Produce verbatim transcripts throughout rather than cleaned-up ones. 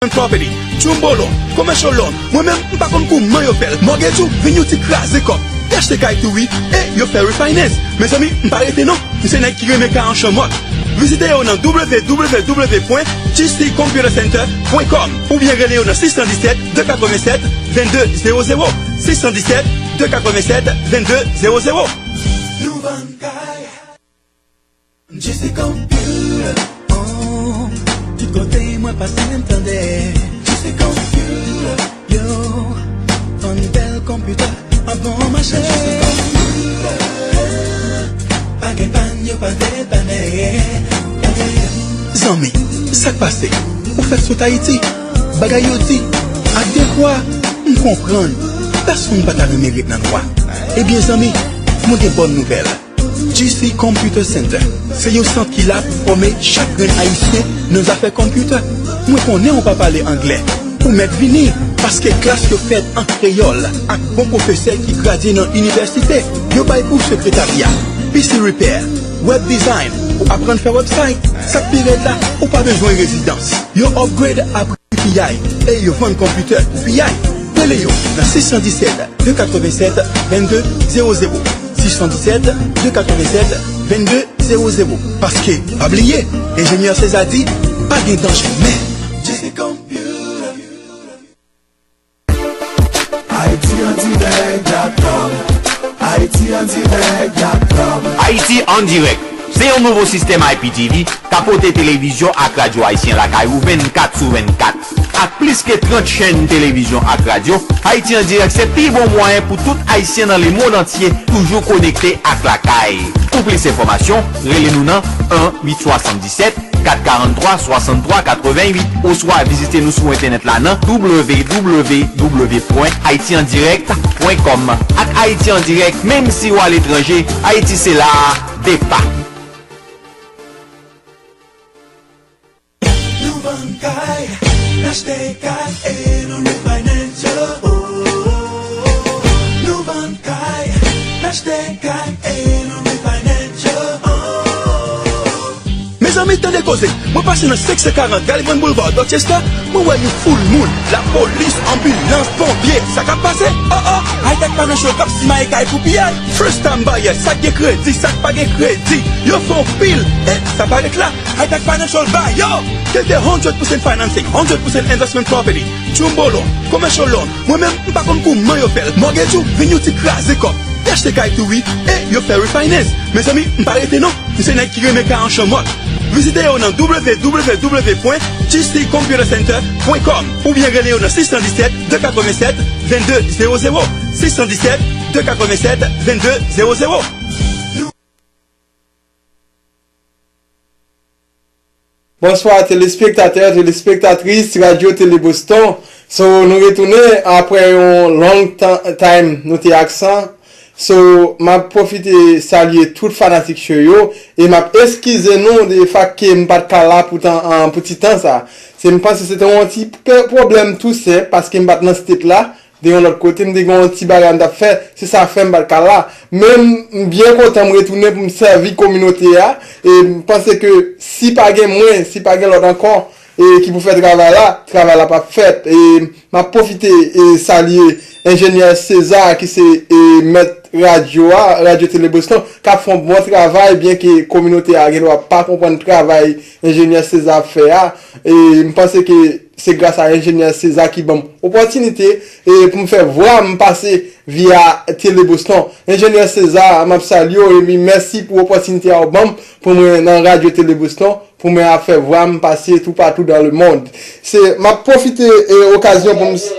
Property, Chumbolo, Commercial Loan. Mwen menm, m pa konn kouman yo fè l. Mortgage ou vin yon ti kraze kòb. Te achte kay tou wi, e yo fè refinance. Mezanmi, m pa rete non. M se nèg ki renmen kay an chanmòt. Vizite yo nan w w w pwen g c computer center pwen com oubyen rele yo nan sis san disèt, de katrevennsèt, vennde zewo zewo. sis san disèt, de katrevennsèt, vennde zewo zewo. Nou vann kay. J C Computer. Oh, tout kote mwen pase m tande J C Computer. Yo, fann bèl konpita a bon mache. J C Computer. Pa gen pàn, yo pa depanne. Zanmi, sa k pase? Ou fèk sot Ayiti? Bagay yo di, ak dekwa, m konprann. Pèsonn pa ta renmen ret nan nwa. Ebyen zanmi, mwen gen bòn nouvèl. G C Computer Center se yon sant ki la pou fòme chak grenn Ayisyen nan zafè konpita. Mwen konnen ou pa pale anglè. Ou mèt vini, paske klas yo fèt an kreyòl ak bon pwofesè ki gradye nan inivèsite. Yo bay kou sekretarya, P C repair, web design, ou aprann fè website. Sa k pi rèd la, ou pa bezwen rezidans. Yo upgrade apre P I, e yo vann konpitè pou P I. Rele yo nan sis san disèt, de katrevennsèt, vennde zewo zewo. sis san disèt, de katrevennsèt, vennde zewo zewo. Paske, pa bliye, enjenyè Seza di, pa gen danje men. Ayiti an dirèk dot com. Ayiti an dirèk dot com. Ayiti an dirèk. Se yon nouvo sistèm I P T V k ap pote televizyon ak radyo ayisyen lakay ou vennkat sou vennkat. Ak plis ke trant chèn televizyon ak radyo, Ayiti an dirèk se pi bon mwayen pou tout Ayisyen nan lemonn antye toujou konekte ak lakay. Pou plis enfòmasyon, rele nou nan en huit soixante-dix-sept, quatre quarante-trois, soixante-trois quatre-vingt-huit, oswa vizite nou sou entènèt la nan w w w pwen ayiti an dirèk pwen kòm. Ak Ayiti an dirèk, menm si w aletranje, Ayiti se la, depa. Nou vann kay, n achte kay e nou refinance yo. Oh, nou vann kay, n achte kay e nou refinance yo. Oh. Mezanmi, tande koze. Mwen pase nan senk san karant Gallivan Boulevard, Dorchester, mwen wè yon foul moun, lapolis, anbilans, ponpye. Sa k ap pase? Oh, oh, Hightech Financial k ap simaye kay pou piyay. First time buyer, sa k gen kredi, sa k pa gen kredi. Yo fè yon pil, e sa pa ret la. Hightech Financial ba yo. Ke l te hundred percent financing, hundred percent investment property, jumbo loan, commercial loan. Mwen menm, m pa konn kouman yo fè l. Mortgage ou vin yon ti kraze kòb. Te achte kay tou wi, e yo fè refinance. Mezanmi, m pa rete non. M se nèg ki renmen kay an chanmòt. Vizite yo nan w w w pwen g c computer center pwen com oubyen rele yo nan sis san disèt, de katrevennsèt, vennde zewo zewo. sis san disèt, de katrevennsèt, vennde zewo zewo. Bonswa, telespektatè, telespektatris Radyo Tele Boston. So, nou retounen apre yon long ta-, time nou te absan. So, m ap pwofite salye tout fanatik show yo e m ap eskize nou de fèt ke m pa t ka la pou tan, an, pou ti tan sa. Se, m panse se te yon ti pe-, pwoblèm tou senp paske m pa t nan state la. De yon lòt kote, m te gen yon ti bagay m t ap fè, se sa fè m pa t ka la. Men m, m byen kontan m retounen pou m sèvi kominote a. E m panse ke si pa gen mwen, si pa gen lòt ankò, e ki pou fè travay la, travay la p ap fèt. E m ap pwofite e salye enjenyè César ki se e mèt radyo a, Radyo Tele Boston, k ap fè yon bon travay, byen ke kominote a gen dwa pa konprann travay enjenyè César ap fè a. E m panse ke se gras a enjenyè César ki ban m opòtinite e pou m fè vwa m pase via Tele Boston. Enjenyè César, m ap salye w epi mèsi pou opòtinite a w ban m pou mwen nan Radyo Tele Boston, pou mwen ap fè vwa m pase toupatou dans le monde. Se, m ap pwofite e okazyon pou m s-,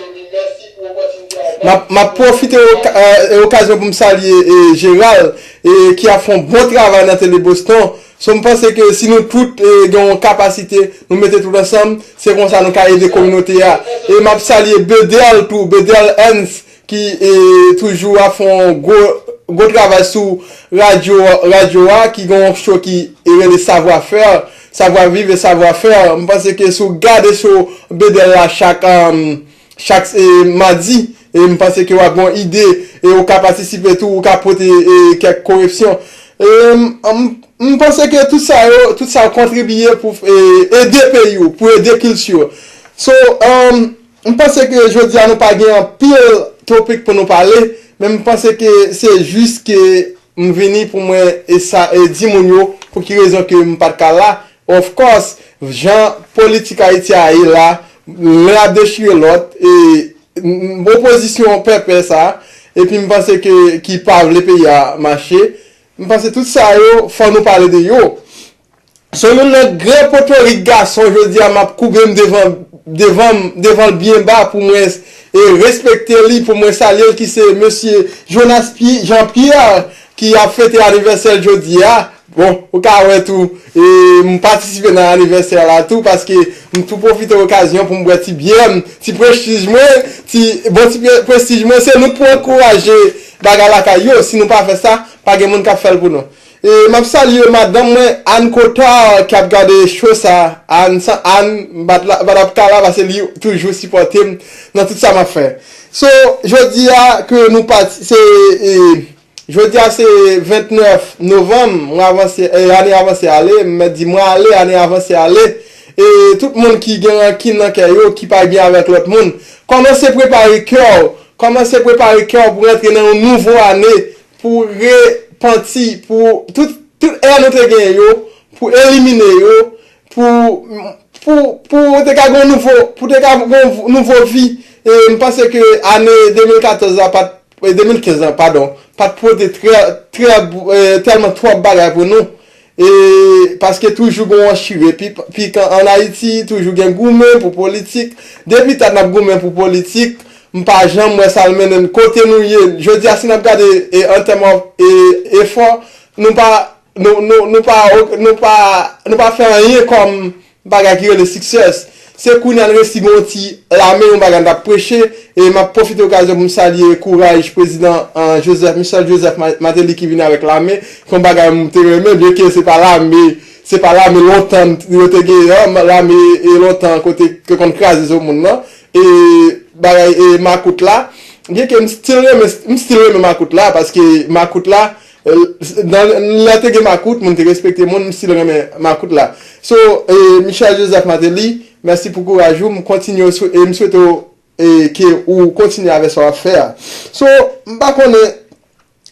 m ap, m ap pwofite oka-, e, e okazyon pou m salye e Gérald e ki ap fè yon bon travay nan Tele Boston. So, m panse ke si nou tout e gen yon kapasite, nou mete tout ansanm, se konsa nou ka ede kominote a. E m ap salye Bedel tou, Bedel Hans, ki e toujou ap fè yon gwo, gwo travay sou radyo, radyo a, ki gen yon show ki e rele Savoir Faire, Savoir Vivre et Savoir Faire. M panse ke si w gade show Bedel la chak, um, chak e madi, e m panse ke w ap gen yon ide e ou ka patisipe tou, ou ka pote e kèk koreksyon. E m, m, m panse ke tout sa yo, tout sa yo kontribiye pou e, ede peyi w, pou ede kilti w. So, um, m panse ke jodi a nou pa gen anpil topik pou nou pale, men m panse ke se jis ke m vini pou mwen e sa, e di moun yo pou ki rezon ke m pa t ka la. Of course, jan politik Ayiti a ye la, len ap dechire lòt, e m, m, opozisyon pèpè sa, epi m panse ke ki pa vle peyi a mache. M panse tout sa yo, fò nou pale de yo. So, youn nan gran potorik gason, jodi a, m ap koube m devan, devan, devan l byen ba pou mwen e respekte li, pou mwen salye l, ki se mesye Jonas Pi-, Jean Pierre, ki ap fete anivèsè l jodi a. Bon, ou ka wè tou, e m patisipe nan anivèsè la tou, paske m tou pwofite okazyon pou m bwè ti byè m, ti prestij mwen, ti, bon, ti pre-, prestij mwen, se nou k pou ankouraje bagay lakay yo. Si nou pa fè sa, pa gen moun k ap fè l pou nou. E m ap salye madanm mwen, Anne Cotard, k ap gade cho sa. Anne, san Anne, m pa t la, m pa t ap ka la, paske li toujou sipòte m nan tout sa m ap fè. So, jodi a ke nou pati, se, e, jodi a se vennèf novanm, mwen avanse, e, ane avanse ale, m mèt di mwen ale, ane avanse ale. E tout moun ki gen rankin nan kè yo, ki pa byen avèk lòt moun, kòmanse prepare kè w, kòmanse prepare kè w pou rantre nan yon nouvo ane, pou repanti, pou tout, tout è nou te genyen yo, pou elimine yo, pou, pou, pou te ka gon nouvo, pou te ka gon nouvo vi. E m panse ke ane de mil katòz la pa t, e, de mil kenz la, padon, pa t pote trè, trè, e, tèlman twòp bagay pou nou. E paske toujou gon yon chire pi, pi kan an Ayiti, toujou gen goumen pou politik. Depi tan n ap goumen pou politik, m pa janm wè sa l mennen n kote nou ye. Jodi a, si n ap gade, e, an tèm of, e, efò, nou pa, nou, nou, nou pa, nou pa, nou pa fè anyen kòm bagay ki rele success. Se kounye a n resi gen yon ti lame, yon bagay n t ap preche, e m ap pwofite okazyon pou m salye kouraj prezidan, e, Joseph, Michel Joseph Ma-, Martelly ki vini avèk lame, se yon bagay m te renmen, byenke se pa lame, se pa lame lontan yo te genyen an, lame, e, lontan kote ke konn kraze sou moun nan, e bagay, e, makout la, byenke m still renmen, m still renmen makout la, paske makout la, e, nan, lè te gen makout, moun te respekte moun, m still renmen makout la. So, e, Michel Joseph Martelly, mèsi pou kouraj ou, m kontinye sou, e m swete w, e, ke ou kontinye avèk sa w ap fè a. So, m pa konnen,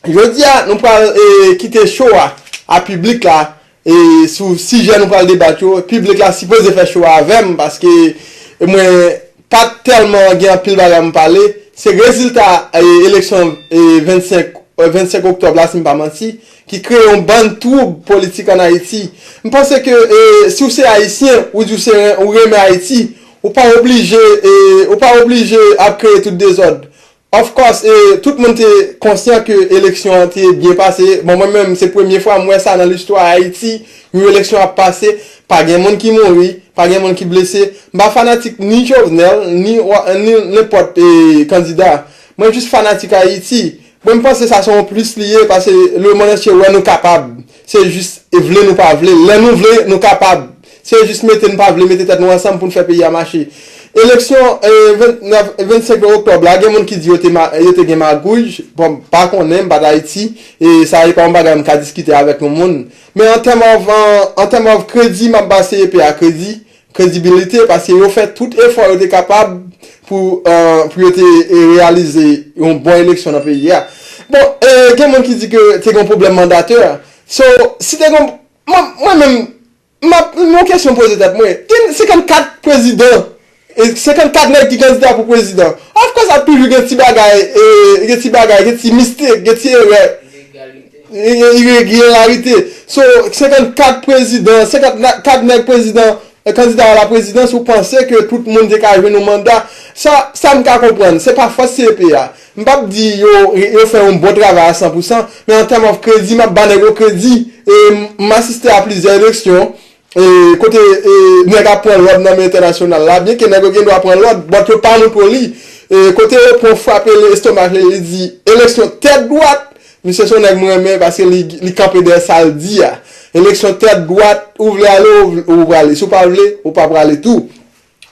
jodi a, nou pral, e, kite cho a, a piblik la, e, sou sijè nou pral debat yo. Piblik la sipoze fè cho a avè m, paske mwen pa t tèlman gen anpil bagay m pale. Se rezilta, e, eleksyon, e, vennsenk, e, vennsenk oktòb la, si m pa manti, ki kreye yon bann twoub politik an Ayiti. M panse ke, e, si w se ayisyen, ou di w se, ou renmen Ayiti, ou pa oblije, e, ou pa oblije ap kreye tout dezòd. Of course, e, tout moun te konsyan ke eleksyon an te byen pase. Bon, mwen menm, se premye fwa m wè sa nan listwa Ayiti. Yon eleksyon ap pase, pa gen moun ki mouri, pa gen moun ki blese. M pa fanatik ni Jovenel, ni, ni nenpòt, e, kandida. Mwen jis fanatik Ayiti. Mwen, m panse sa se yon plis li ye, paske lemonn antye wè nou kapab. Se jis, e, vle nou pa vle. Lè nou vle, nou kapab. Se jis mete n pa vle mete tèt nou ansanm pou n fè peyi a mache. Eleksyon, e, vennèf, vennsenk oktòb la, gen moun ki di yo te ma-, yo te gen magouy. Bon, m pa konnen, m pa t Ayiti, e sa e pa yon bagay m ka diskite avèk yon moun. Men an tèm of, an, an tèm of kredi, m ap ba C E P a kredi, kredibilite, paske yo fè tout efò yo te kapab pou, e, pou yo te, e, reyalize yon bon eleksyon nan peyi a. Bon, e, gen moun ki di ke te gen yon pwoblèm mandatè. So, si te gen, mwen, mwen menm, m ap, yon kesyon poze tèt mwen. Gen senkannkat prezidan, e senkannkat nèg ki kandida pou prezidan. Of course, ap toujou gen ti bagay, e, gen ti bagay, gen ti mistik, gen ti erè. E, e, iregilarite. So, senkannkat prezidan, senkannkat nèg prezidan, e, kandida a la prezidans, ou panse ke tout moun te ka jwenn yon manda? Sa, sa m ka konprann, se pa fòs C E P a. M p ap di yo, yo fè yon bon travay a san pou san, men an tèm of kredi, m ap ba nèg yo kredi. E m, m asiste a plizyè eleksyon, e, kote, e, nèg ap pran lòd nan men entènasyonal la, byenke nèg yo gen dwa pran lòd, but yo pa montre w li. E, kote yo pran frape l estomak li, li di, eleksyon tèt dwat, misye se yon nèg m renmen paske li, li kanpe dèyè sa l di a. Eleksyon tèt dwat, ou vle ale, ou, ou prale. Si w pa vle, ou pa prale tou.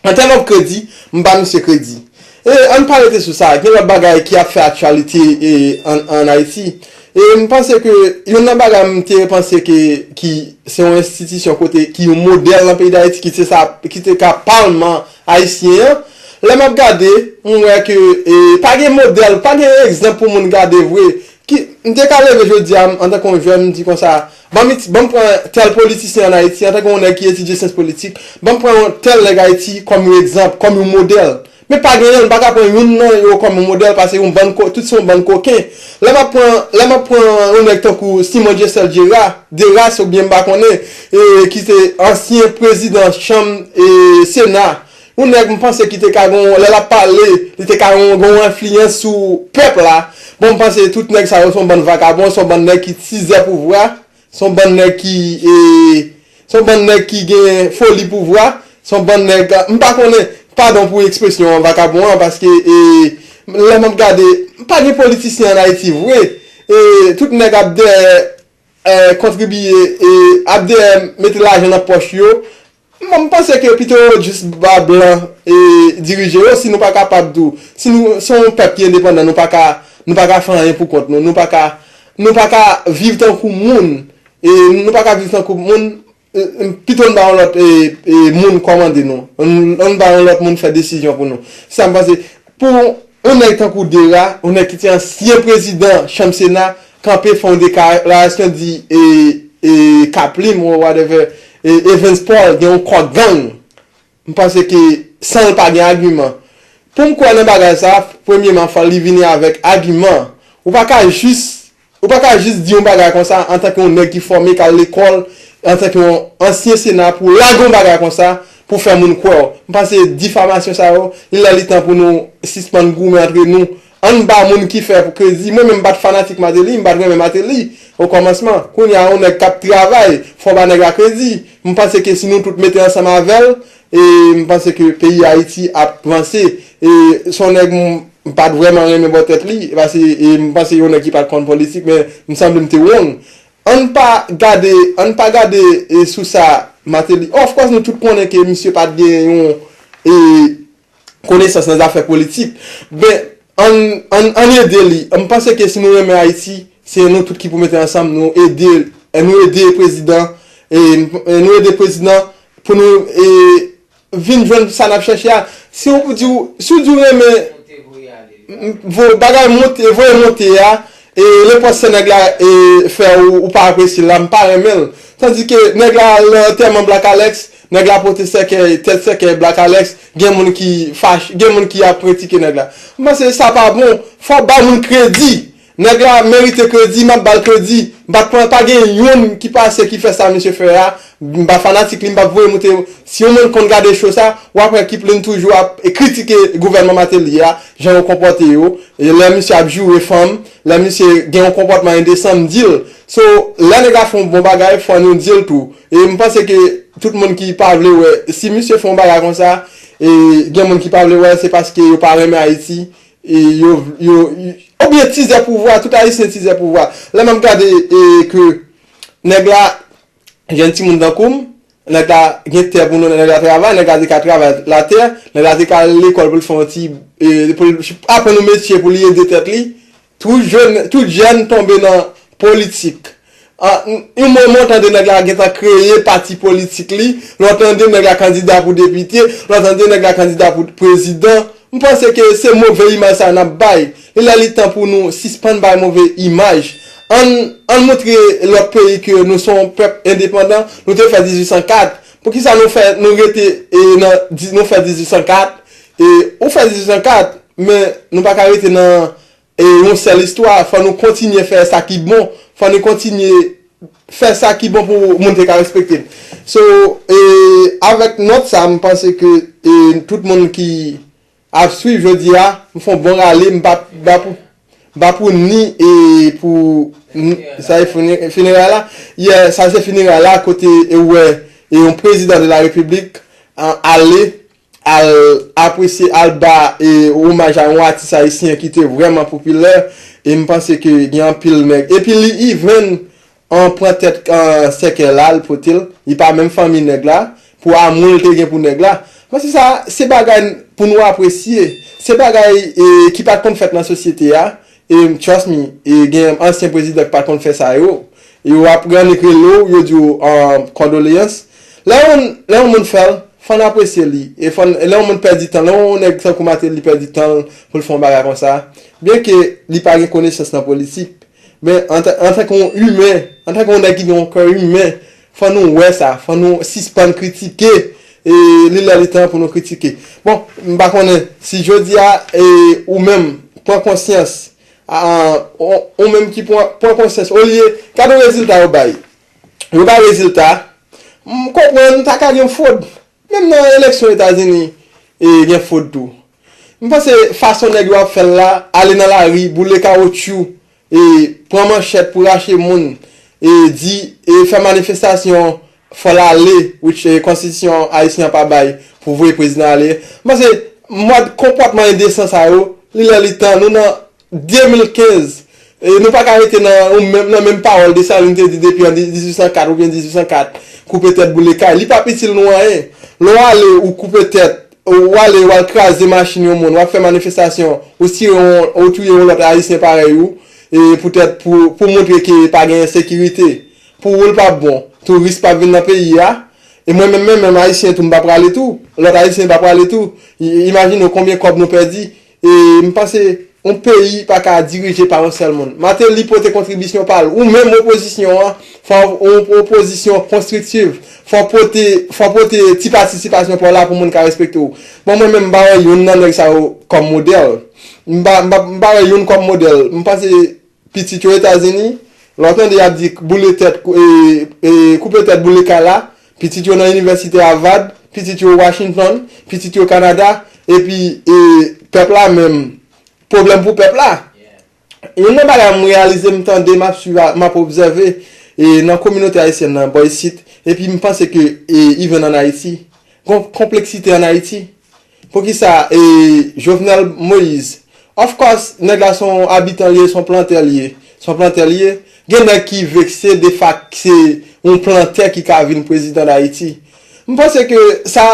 An tèm of kredi, m ba misye kredi. E ann pa rete sou sa, gen lòt bagay ki ap fè aktyalite, e, an, an Ayiti. E m panse ke youn nan bagay m te panse ke, ki se yon enstitisyon kote, ki yon modèl nan peyi Dayiti, ki se sa, ki te ka palman ayisyen an. Lè m ap gade, m wè ke, e, pa gen modèl, pa gen egzanp pou moun gade vre. Ki, m te ka leve jodi a, m, antanke yon jèn, m di konsa, ban m, ban m pran tèl politisyen ann Ayiti, antanke yon nèg ki etidye syans politik, ban m pran yon tèl nèg Ayiti kòm yon egzanp, kòm yon modèl. Men pa gen, nou pa ka pran youn nan yo kòm yon modèl, paske yon bann ko-, tout se yon bann koken. Lè m ap pran, lè m ap pran yon nèg tankou Simon Dieuseul Dera, Deras oubyen m pa konnen, e, ki te ansyen prezidan chanm, e, Sena. Yon nèg m panse ki te ka gon, lè l ap pale, li te ka gon, gon enfliyans sou pèp la. Bon, m panse tout nèg sa yo se yon bann vakabon, se yon bann nèg ki tizè pouvwa. Se yon bann nèg ki, e, se yon bann nèg ki gen foli pouvwa. Se yon bann nèg, m pa konnen, padon pou ekspresyon an, vakabon an, paske, e, lè m ap gade, pa gen politisyen ann Ayiti vre. E, tout nèg ap dèyè, e, kontribiye, e, ap dèyè mete lajan nan pòch yo. M, m panse ke pito yo jis ba blan, e, dirije yo, si nou pa kapab tou. Si nou, se yon pèp ki endepandan, nou pa ka, nou pa ka fè anyen pou kont nou, nou pa ka, nou pa ka viv tankou moun, e, nou pa ka viv tankou moun, e, e, pito n ba yon lòt, e, e, moun kòmande nou. N, n ba yon lòt moun fè desizyon pou nou. Se sa m panse. Pou yon nèg tankou Dera, yon nèg ki te ansyen prezidan chanm Sena, kanpe fè yon deklarasyon di, e, e, Kaplim ou whatever, e, Evens Paul gen yon kò gang. M panse ke san l pa gen agiman. Pou m kwè nan bagay sa, premyeman, fò li vini avèk agiman. Ou pa ka jis, ou pa ka jis di yon bagay konsa antanke yon nèg ki fòme, k al lekòl, antanke yon ansyen Sena, pou w lage yon bagay konsa, pou fè moun kwè w. M panse difamasyon sa yo, li lè li tan pou nou sispann goumen antre nou. Ann ba moun ki fè pou kredi. Mwen menm m pa t fanatik Martelly, m pa t renmen Martelly okòmansman. Kounye a, yon nèg k ap travay, fò w ba nèg la kredi. M panse ke si nou tout mete ansanm avè l, e m panse ke peyi Ayiti ap vanse. E se yon nèg m, m pa t vrèman renmen bò tèt li, paske, e m panse yon nèg ki pa t konn politik, men m sanble m te wrong. Ann pa gade, ann pa gade, e, sou sa Martelly. Of course, nou tout konnen ke misye pa t gen yon, e, konesans nan zafè politik. Ben, ann, ann, ann ede li. M panse ke si nou renmen Ayiti, se nou tout ki pou mete ansanm, nou ede, nou ede prezidan, e, e nou ede prezidan pou nou, e, vin jwenn sa n ap chèche a. Si w di w, si w di w renmen, m, vo-, bagay monte, voye monte a, e nenpòt sa nèg la, e, fè ou, ou pa apresye l la, m pa renmen l. Tandike nèg la al nan antèman Black Alex, nèg la pote sèkèy, tèt sèkèy Black Alex, gen moun ki fach, gen moun ki ap kritike nèg la. M panse sa pa bon, fò w ba moun kredi. Nèg la merite kredi, m ap ba l kredi. M pa t pran, pa gen youn ki pase ki fè sa misye fè a. M pa fanatik li, m p ap voye monte. Si yon moun konn gade show sa, w ap wè Kiplin toujou ap kritike gouvènman Martelly a, jan yo konpòte yo. E lè misye ap joure fanm, lè misye gen yon konpòtman endesan, m di l. So, lè nèg la fè yon bon bagay, fò nou di l tou. E m panse ke tout moun ki pa vle wè, si misye fè yon bagay konsa, e gen moun ki pa vle wè, se paske yo pa renmen Ayiti, e yo, yo, oubyen tizè pouvwa, tout Ayisyen tizè pouvwa. Lè m ap gade, e ke nèg la, jèn timoun tankou m, nèg la gen tè pou nou, nèg la travay, nèg la te ka travay latè, nèg la te ka al lekòl pou l fè yon ti, e, pou l aprann yon metye pou li ede tèt li. Tout jèn, tout jèn tonbe nan politik. An, yon moman w tande nèg la gentan kreye pati politik li, lè w tande nèg la kandida pou depite, lè w tande nèg la kandida pou prezidan. M panse ke se move imaj sa n ap bay. Li lè li tan pou nou sispann bay move imaj. Ann, ann montre lòt peyi ke nou se yon pèp endepandan, nou te fè dizuit san kat. Poukisa nou fè, nou rete, e, nan, di-, nou fè dizuit san kat, e, ou fè dizuit san kat, men nou pa ka rete nan, e, yon sèl istwa. Fò nou kontinye fè sa ki bon. Fò nou kontinye fè sa ki bon pou moun te ka respekte n. So, e, avèk nòt sa, m panse ke, e, tout moun ki ap swiv jodi a, m fè yon bon rale, m pa, m pa pou, m pa pou ni, e, pou, n-, sa e fini-, fineray la. Yeah, sa se fineray la, kote, e, ou wè, e, yon prezidan de la repiblik, an, ale, al apresye, al ba, e, omaj a yon atis ayisyen ki te vrèman popilè, e m panse ke gen anpil nèg. Epi li even an pran tèt, an, sèkèy la, l pote l, li pa menm fanmi nèg la, pou amou l te gen pou nèg la. Mwen se sa, se bagay pou nou apresye, se bagay, e, ki pa t konn fèt nan sosyete a, E trust me, e gen ansyen prezidan ki pa t konn fè sa yo. Yo ap rannik rele w, yo di w um, kondoleyans. Lè yon, lè yon moun fè l, fò n apresye li. E fò n, lè yon moun pèdi tan, lè yon nèg tankou Martelly pèdi tan l pou l fè yon bagay konsa, byenke li pa gen konesans nan politik, men antan, antanke yon imen, antanke yon nèg ki gen yon kè imen, fò nou wè sa, fò nou sispann kritike. E li lè li tan pou nou kritike. Bon, m pa konnen si jodi a e, ou menm pran konsyans, a, ou, ou menm ki pran, pran konsyans, olye, gade rezilta yo bay. Yo bay rezilta, m konprann ta ka gen fwod. Menm nan eleksyon Etazini, e gen fwod tou. M panse fason nèg yo ap fè l la, ale nan lari, boule kawotchou, e pran manchèt pou rache moun, e di, e fè manifestasyon, fò l ale, which e, konstitisyon ayisyen an pa bay pou voye prezidan ale. M panse mòd konpòtman endesan sa yo, li lè li tan, nou nan de mil kenz, e nou pa ka rete nan, ou menm, nan menm pawòl Desalin te di depi an dizuit san kat oubyen dizuit san kat, koupe tèt boule kay. Li p ap itil nou anyen. Lè w ale, ou koupe tèt, ou ale, w al kraze machin yon moun, w ap fè manifestasyon, ou tire yon, ou touye yon lòt ayisyen parèy ou, e poutèt pou, pou montre ke pa gen ensekirite. Pou ou, l p ap bon. Touris p ap vin nan peyi a. E mwen menm, mwen menm, ayisyen tou, m pa prale tou. Lòt ayisyen pa prale tou. I- Imajine w konbyen kòb nou pèdi. E m panse yon peyi pa ka dirije pa yon sèl moun. Martelly pote kontribisyon pa l. Ou menm opozisyon an, fò w opozisyon konstriktiv. Fò w pote, fò w pote ti patisipasyon pa w la pou moun ka respekte w. Bon, mwen menm, m pa wè youn nan nèg sa yo kòm modèl. M pa, m pa, m pa wè youn kòm modèl. M panse pitit yo Etazini, lè w tande y ap di boule tèt, e, e, koupe tèt boule kay la, pitit yo nan inivèsite Harvard, pitit yo Washington, pitit yo Kanada, epi e, pèp la menm, pwoblèm pou pèp la. Youn nan bagay m reyalize, m tande, m ap swiv, m ap obsève e, nan kominote ayisyèn nan bò isit, epi m panse ke e, even ann Ayiti, gon konpleksite ann Ayiti. Poukisa e, Jovenel Moïse? Of course, nèg la se yon abitan li ye, se yon plantè li ye. Se yon plantè li ye. Gen nèg ki vekse de fak se yon plantè ki ka vin prezidan Dayiti. M panse ke sa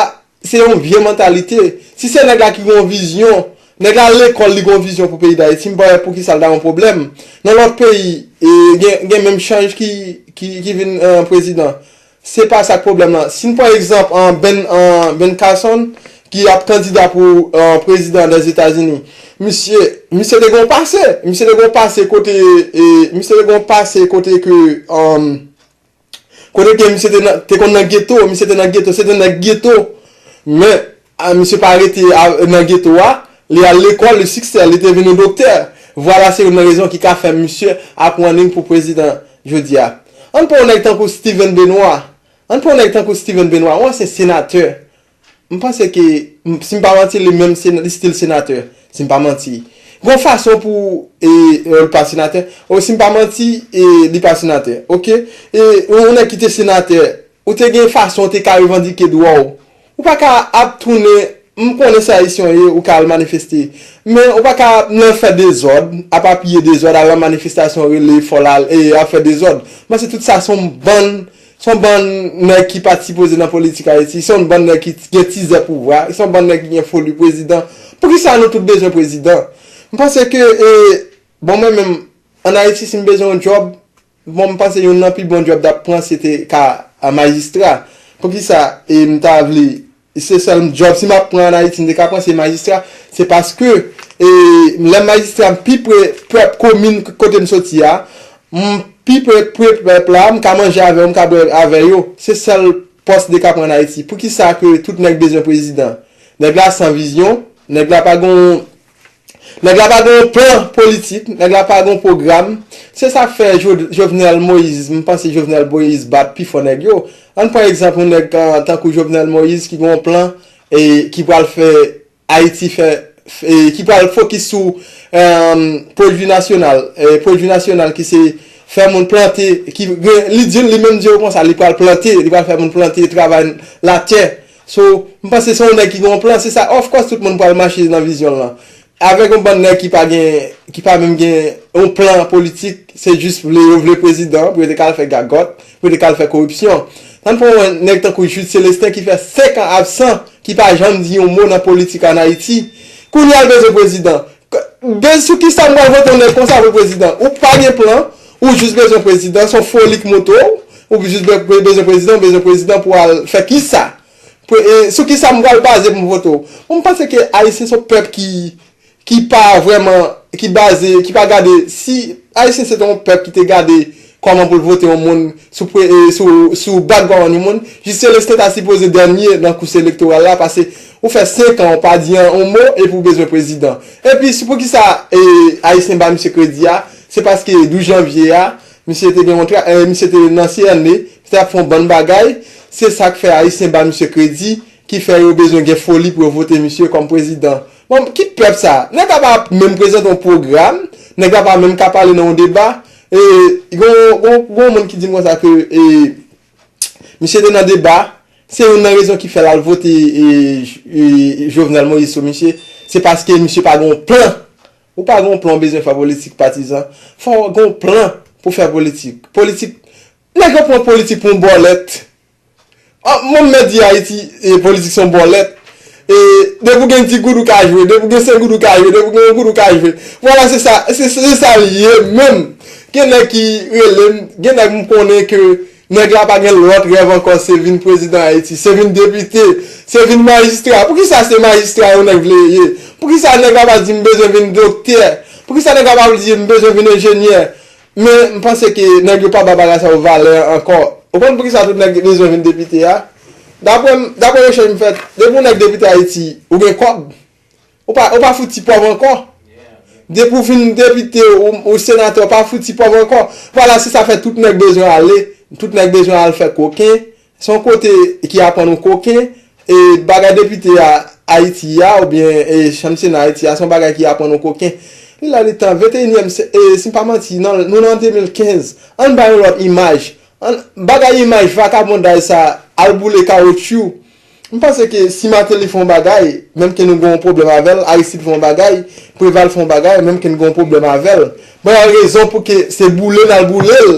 se yon vye mantalite. Si se nèg la ki gen yon vizyon, nèg la lekòl, li gen yon vizyon pou peyi Dayiti, m pa wè poukisa l ta gen yon pwoblèm. Nan lòt peyi, e, gen, gen menm chanj ki, ki, ki vin e, prezidan. Se pa sa k pwoblèm lan. Si n pran egzanp an Ben, an Ben Carson, ki ap kandida pou e, prezidan dèzetazini, misye, misye te gen yon pase. Misye te gen yon pase kote, e, misye te gen yon pase kote ke, um, kote ke misye te, nan, te konn nan geto, misye te nan geto, se te nèg geto. Men, a, misye pa rete a, nan geto a, li al lekòl, li siksè, li te vin yon doktè. Vwala se youn nan rezon ki ka fè misye ap running pou prezidan jodi a. Ann pran yon nèg tankou Steven Benoît. Ann pran yon nèg tankou Steven Benoît, yon ansyen senatè. M panse ke, m- si m pa manti, li menm sena- li still senatè, si m pa manti. Gon fason pou, e, e, li pa senatè. O, si m pa manti, e, li pa senatè, oke? E, yon nèg ki te senatè, ou te gen fason ou te ka revandike dwa w. Ou pa ka ap tounen, m konnen se ayisyen w ye, ou ka al manifeste. Men ou pa ka nan fè dezòd, ap apiye dezòd, al nan manifestasyon, rele fò l al, e ap fè dezòd. Mwen se tout sa se yon bann, se yon bann nèg ki pa t sipoze nan politik Ayiti, se yon bann nèg ki gen tizè pouvwa, se yon bann nèg ki gen foli prezidan. Poukisa nou tout bezwen prezidan? M panse ke, e, bon, mwen menm, ann Ayiti, si m bezwen yon djòb, bon, m panse youn nan pi bon djòb t ap pran, se te ka a majistra. Poukisa, e, m ta vle, se sèl djòb, si m ap pran ann Ayiti, m te ka pran se majistra, se paske, e, lè m majistra, m pi pre pèp komin k- kote m soti a, m pi pre pre pèp la, m ka manje avè yo, m ka bwè avè yo. Se sèl pòs m te ka pran ann Ayiti. Poukisa ke tout nèg bezwen prezidan? Nèg la san vizyon, nèg la pa gon Nèg la pa gen yon plan politik, nèg la pa gen yon pwogram. Se sa k fè Jo- Jovenel Moïse, m panse Jovenel Moïse bat pi fò nèg yo. Ann pran egzanp yon nèg, ah, tankou Jovenel Moïse ki gen yon plan e ki pral fè Ayiti fè, e ki pral fokis sou, eh, pwodui nasyonal, e pwodui nasyonal ki se fè moun plante, ki gen, li di, li menm di yo konsa, li pral plante, li pral fè moun plante, travay latè. So, m panse se yon nèg ki gen yon plan, se sa, of course, tout moun pral mache nan vizyon l lan. Avèk yon bann nèg ki pa gen, ki pa menm gen yon plan politik, se jis vle, yo vle prezidan, pou yo te ka al fè gagòt, pou yo te ka al fè koripsyon. Tann pran yon nèg tankou Jude Célestin ki fè senk an absan, ki pa janm di yon mo nan politik ann Ayiti. Kounye a l bezwen prezidan. K- Sou kisa m pral vote yon nèg konsa pou prezidan? Ou pa gen plan, ou jis bezwen prezidan, se yon foli k moute w, ou jis be- bezwen prezidan, ou bezwen prezidan pou al fè kisa? Pre- e, sou kisa m pral baze pou m vote w? Bon, m panse ke Ayisyen se yon pèp ki, ki pa vrèman, ki baze, ki pa gade, si Ayisyen se te yon pèp ki te gade kòman pou l vote yon moun sou, pre- e, sou, sou background yon moun, jis Celestin ta sipoze dènye nan kous elektoral la, paske ou fè senk an ou pa di yon mo epi ou bezwen prezidan. Epi si poukisa e, Ayisyen ba misye kredi a, se paske douz janvye a, misye te gen yon tra- e, misye te nan C N E, misye t ap fè yon bann bagay, se sa k fè Ayisyen ba misye kredi, ki fè yo bezwen gen foli pou yo vote misye kòm prezidan. Bon, ki pèp sa? Nèg la pa menm prezante yon pwogram, nèg la pa menm ka pale nan yon deba. E, gon, gon, gon moun ki di m konsa ke e, misye te nan deba, se youn nan rezon ki fè l al vote e, e, Jovenel Moïse sou misye, se paske misye pa gen yon plan. Ou pa gen yon plan, w bezwen fè politik patizan. Fò w gen yon plan pou fè politik. Politik, nèg yo pran politik pou yon bòlèt. Ah, mwen m mèt di Ayiti, e, politik se yon bòlèt. E, depi w gen di goud ou ka jwe, depi w gen senk goud ou ka jwe, depi w gen yon goud ou ka jwe. Vwala, se sa, se, se sa l ye menm. Gen nèg ki rele m, gen nèg m konnen ke nèg la pa gen lòt rèv ankò, se vin prezidan Ayiti, se vin depite, se vin majistra. Poukisa se majistra yon nèg vle ye? Poukisa nèg la pa di m bezwen vin doktè? Poukisa nèg la pa di m bezwen vin enjenyè? Men, m panse ke nèg yo pa ba bagay sa yo valè ankò. Ou konn poukisa tout nèg bezwen vin depite a? Daprè m, daprè rechèch m fè, depi yon nèg depite Ayiti, ou gen kòb. Ou pa, ou pa fouti pòv ankò. Depi w vin depite, ou, ou senatè, ou pa fouti pòv ankò. Vwala, se sa fè tout nèg bezwen ale. Tout nèg bezwen al fè koken. Se yon kote ki aprann ou koken. E bagay depite a Ayiti a, oubyen e chanm Sena Ayiti a, se yon bagay ki aprann ou koken. Li la li tan, venteyinyèm, se- e, si m pa manti, nan, nou nan de mil kenz. Ann bay yon lòt imaj. Ann, bagay imaj vakabondaj sa, al boule kawotchou. M panse ke si Martelly fè yon bagay, menm ke nou gen yon pwoblèm avè l, Aristide fè yon bagay, Preval fè yon bagay, menm ke nou gen yon pwoblèm avè l, ban l rezon pou ke se boule n al boule l.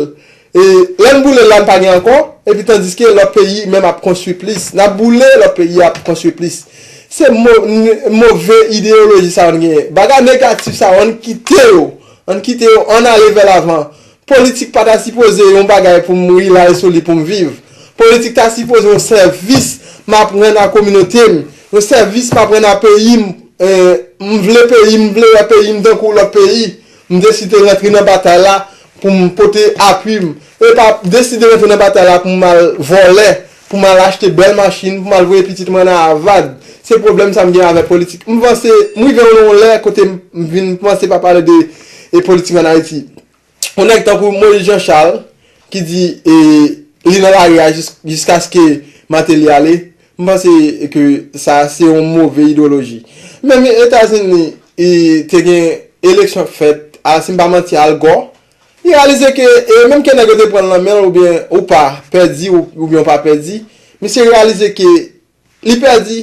E lè n boule l la, n pa gen ankò, epi tandiske lòt peyi menm ap konstwi plis. N ap boule, lòt peyi ap konstwi plis. Se mo- n- move ideyoloji sa yo n genyen. Bagay negatif sa yo, ann kite yo. Ann kite yo, ann ale vè lavan. Politik pa ta sipoze yon bagay pou m rely sou li pou m viv. Politik ta sipoze yon sèvis m ap rann a kominote m, yon sèvis m ap rann a peyi m. Eh, m vle peyi m, m vle wè peyi m tankou lòt peyi. M deside rantre nan batay la pou m pote apui m. E pa deside rantre nan batay la pou m al vòlè, pou m al achte bèl machin, pou m al voye pitit mwen nan Harvard. Se pwoblèm sa m gen avèk politik. M panse, m rive nan yon lè kote m vin panse pa pale de e politik ann Ayiti. Yon nèg tankou Moïse Jean Charles ki di e, li nan lari a jis- jiskaske Martelly ale, m panse ke sa se yon move idewoloji. Menm Etazini, e, te gen eleksyon k fèt, a, si m pa manti, Al Gore, li reyalize ke, e, menm ke nèg yo te pran l nan men l oubyen ou pa pèdi ou- oubyen ou pa pèdi, misye reyalize ke li pèdi,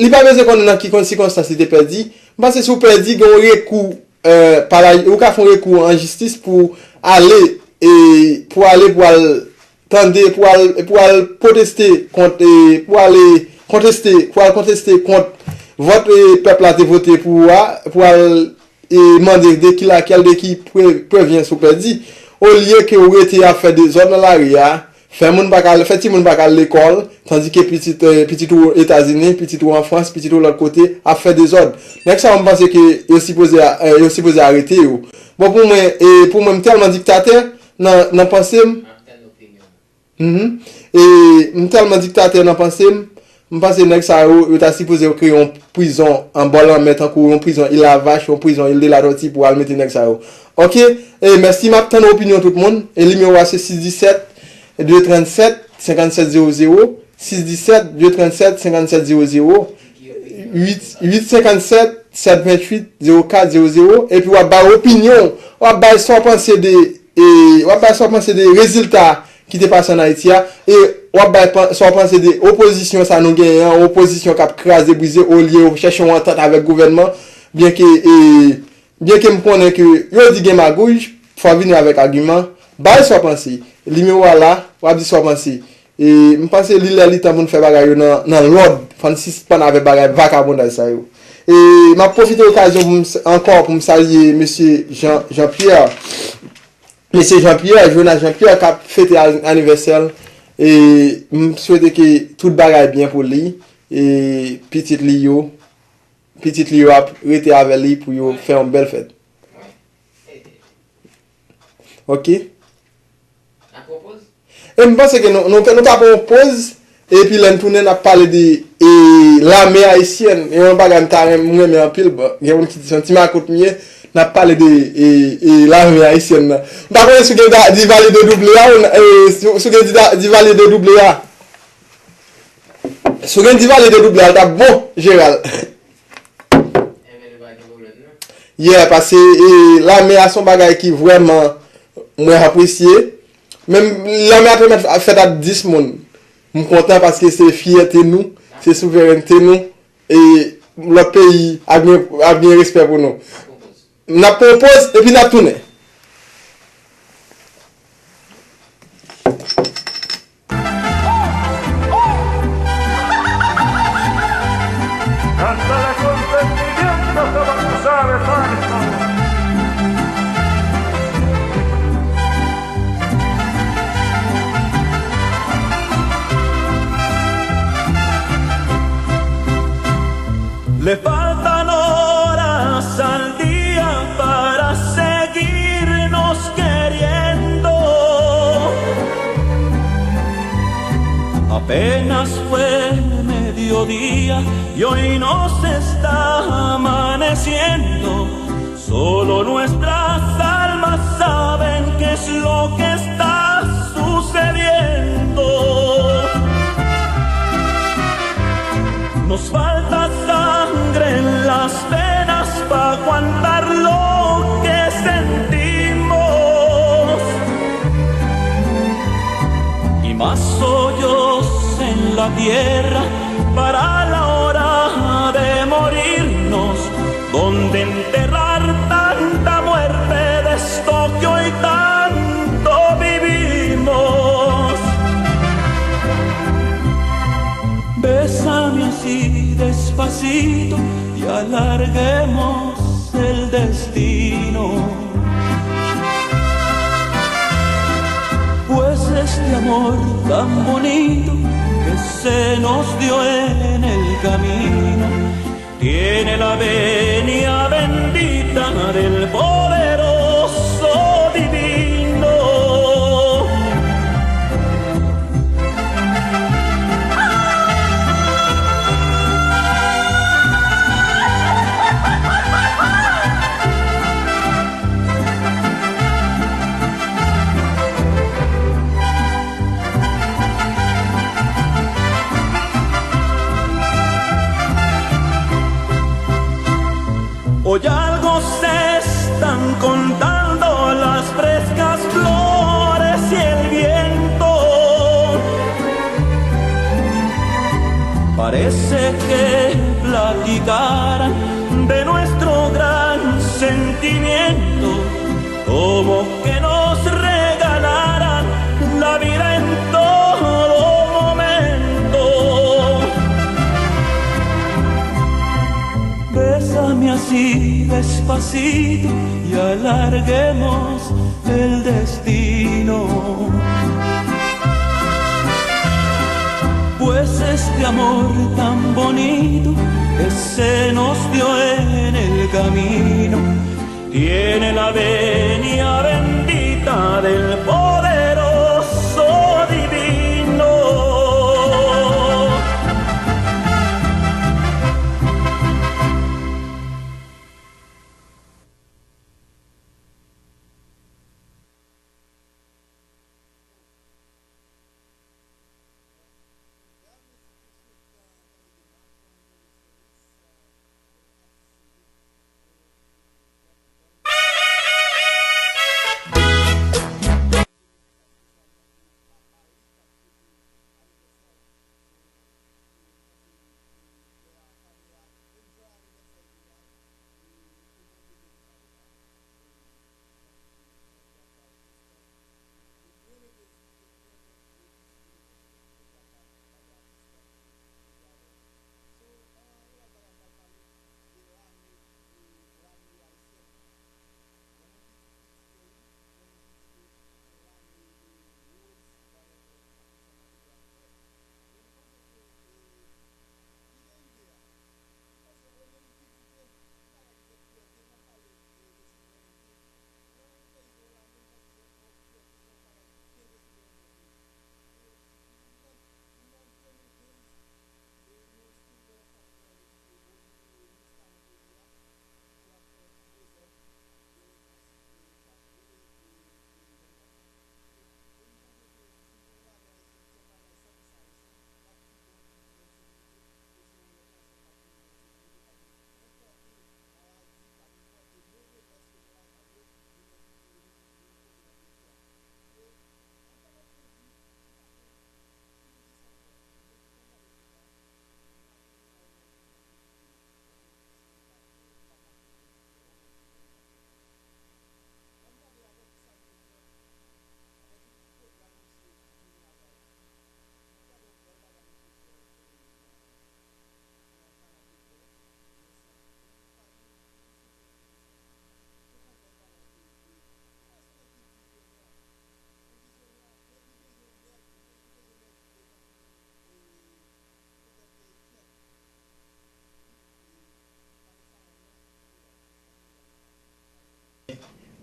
li pa bezwen konnen nan ki kon- sikonstans li te pèdi. M panse si w pèdi, gen yon rekou, eh, pa la, ou ka fè yon rekou an jistis pou ale, e, pou ale, pou al tande, pou al, pou al pwoteste kont, e, pou ale konteste, pou al konteste kont vòt, e, pèp la te vote pou ou a, pou al e mande de ki lakèl, de ki pre- prevyans ou pèdi, olye ke ou rete ap fè dezòd nan lari a, fè moun pa ka, fè timoun pa ka al lekòl, tandike pitit, eh, pitit ou Etazini, pitit ou an Frans, pitit ou lòt kote, ap fè dezòd. Nèg sa yo, m panse ke yo sipoze a- eh, yo sipoze arete yo. Bon, pou mwen, e pou mwen, m tèlman diktatè nan, nan panse m. Mhm. E m tèlman diktatè nan panse m, m panse nèg sa yo, yo ta sipoze yo kreye yon prizon anbò lanmè, tankou yon prizon Île à Vache, yon prizon Île de la Tortue pou al mete nèg sa yo. Ok? E mèsi, m ap tann opinyon tout moun. E nimewo a se sis disèt, de trannsèt, senkannsèt zewo zewo, sis disèt, de trannsèt, senkannsèt zewo zewo, uit, uit senkannsèt, sèt ventuit, zewo kat zewo zewo, epi w ap bay opinyon, w ap bay sa w panse de, e, w ap bay sa w panse de rezilta ki te pase ann Ayiti a, e w ap bay pan- sa w panse de opozisyon sa nou genyen an, opozisyon k ap kraze brize, olye yo chèche yon antant avèk gouvènman, byenke, e, byenke m konnen ke yo di gen magouy, fò w vini avèk agiman, bay sa w panse. Nimewo a la, w ap di sa w panse. E, m panse li lè li tan pou n fè bagay yo nan, nan lòd, fò n sispann avèk bagay vakabondaj sa yo. E m ap pwofite okazyon pou m s-, ankò pou m salye mesye Jean, Jean Pierre. Mesye Jean Pierre, Jonas Jean Pierre, k ap fete a-, anivèsè l. E m swete ke tout bagay byen pou li. E pitit li yo, pitit li yo ap rete avè li pou yo fè yon bèl fèt. Ok? E m panse ke nou, nou, nou ka pran yon poz, epi lè n tounen, n ap pale de, e, lame ayisyèn. E yon bagay m ta renm-, m renmen anpil, bon, gen moun ki di se yon ti makout m ye, n ap pale de, e, e, lame ayisyèn nan. M pa konnen si w gen da-, di vale de double a, ou n-, e, si, si w gen di da-, di vale de double a. Si w gen di vale de double a, l t ap bon, Jeral. Yeah, paske, e, lame a se yon bagay ki vrèman mwen apresye. Menm lame a te mèt fèt ak dis moun. M kontan paske se fyète nou, se souverènte nou, e lòt peyi ap gen, ap gen respè pou nou. N ap pran yon poz, epi n ap tounen. Hasta la consentimiento se va a cruzar, hermano. Le faltan horas al día para seguirnos queriendo. Apenas fue mediodía y hoy nos está amaneciendo. Solo nuestras almas saben qué es lo que está sucediendo. Nos falta sangre en las venas pa aguantar lo que sentimos. Y más hoyos en la tierra para la hora de morirnos, donde enterrar tanta muerte de esto que hoy tanto vivimos. Bésame así despacito y alarguemos el destino. Pues este amor tan bonito que se nos dio en el camino tiene la venia bendita del poderoso divino. Hoy algo se están contando las frescas flores y el viento. Parece que platicaran de nuestro gran sentimiento, como que nos regalaran la vida en todo momento. Bésame así despacito y alarguemos el destino. Pues este amor tan bonito que se nos dio en el camino tiene la venia bendita del poderoso divino.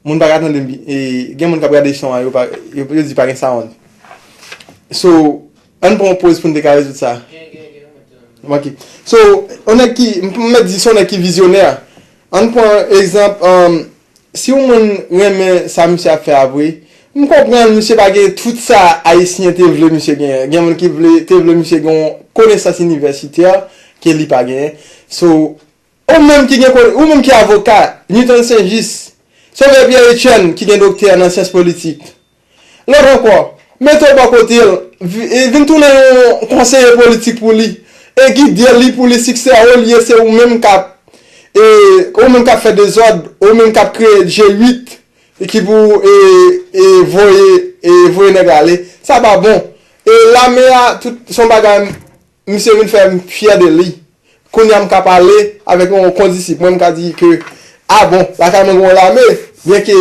Moun pa ka tande m bi- e, gen moun k ap gade son an, yo, pa, yo, yo di pa gen sound. So, ann pran yon poz pou n te ka rezoud sa. Ok. So, yon nèg ki, m mèt di se yon nèg ki vizyonè. Ann pran egzanp, um, si yon moun renmen sa misye ap fè a vre, m konprann misye pa gen tout sa Ayisyen te vle misye genyen. Gen moun ki vle, te vle misye gen yon konesans inivèsitè ke li pa genyen. So, ou menm ki gen, ou menm ki avoka, Newton Saint-Just, Sovè Pierre Etienne ki gen doktè nan syans politik. Lòt ankò, mete w bò kote l, vi- e vin tounen yon konseye politik pou li, e gide li pou li siksè, olye se ou menm k ap, e, ou menm k ap fè dezòd, ou menm k ap kreye G uit, e ki pou, e, e voye, e voye nèg la ale. Sa pa bon. E lame a, tout, se yon bagay, misye vin fè m fyè de li. Kounye a m ka pale avèk yon kondisip. Mwen, m ka di ke, a bon, lakay mwen gen yon lame, byenke,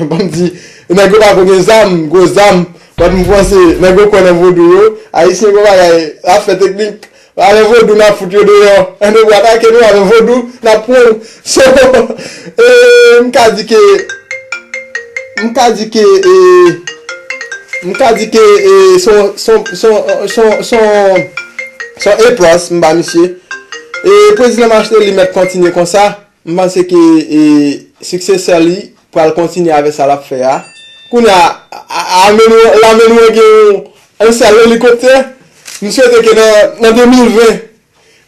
ban m di, nèg yo pa ko gen zam, gwo zam, but m panse, nèg yo kwè nan vodou yo, Ayisyen gen bagay, afè teknik, alè vodou n ap fout yo deyò, ann nou atake nou, alè vodou, n ap pran w. So, e, m ka di ke, m ka di ke, e, m ka di ke, e, son, son, son, son, son, son epòs, m ba misye. E prezidan Martelly mèt kontinye konsa. M panse ke, e, siksesè li pral kontinye avèk sa l ap fè a. Kounye a, a, a, lame nou, lame nou an gen yon, yon sèl elikoptè. M swete ke nan, nan de mil ven,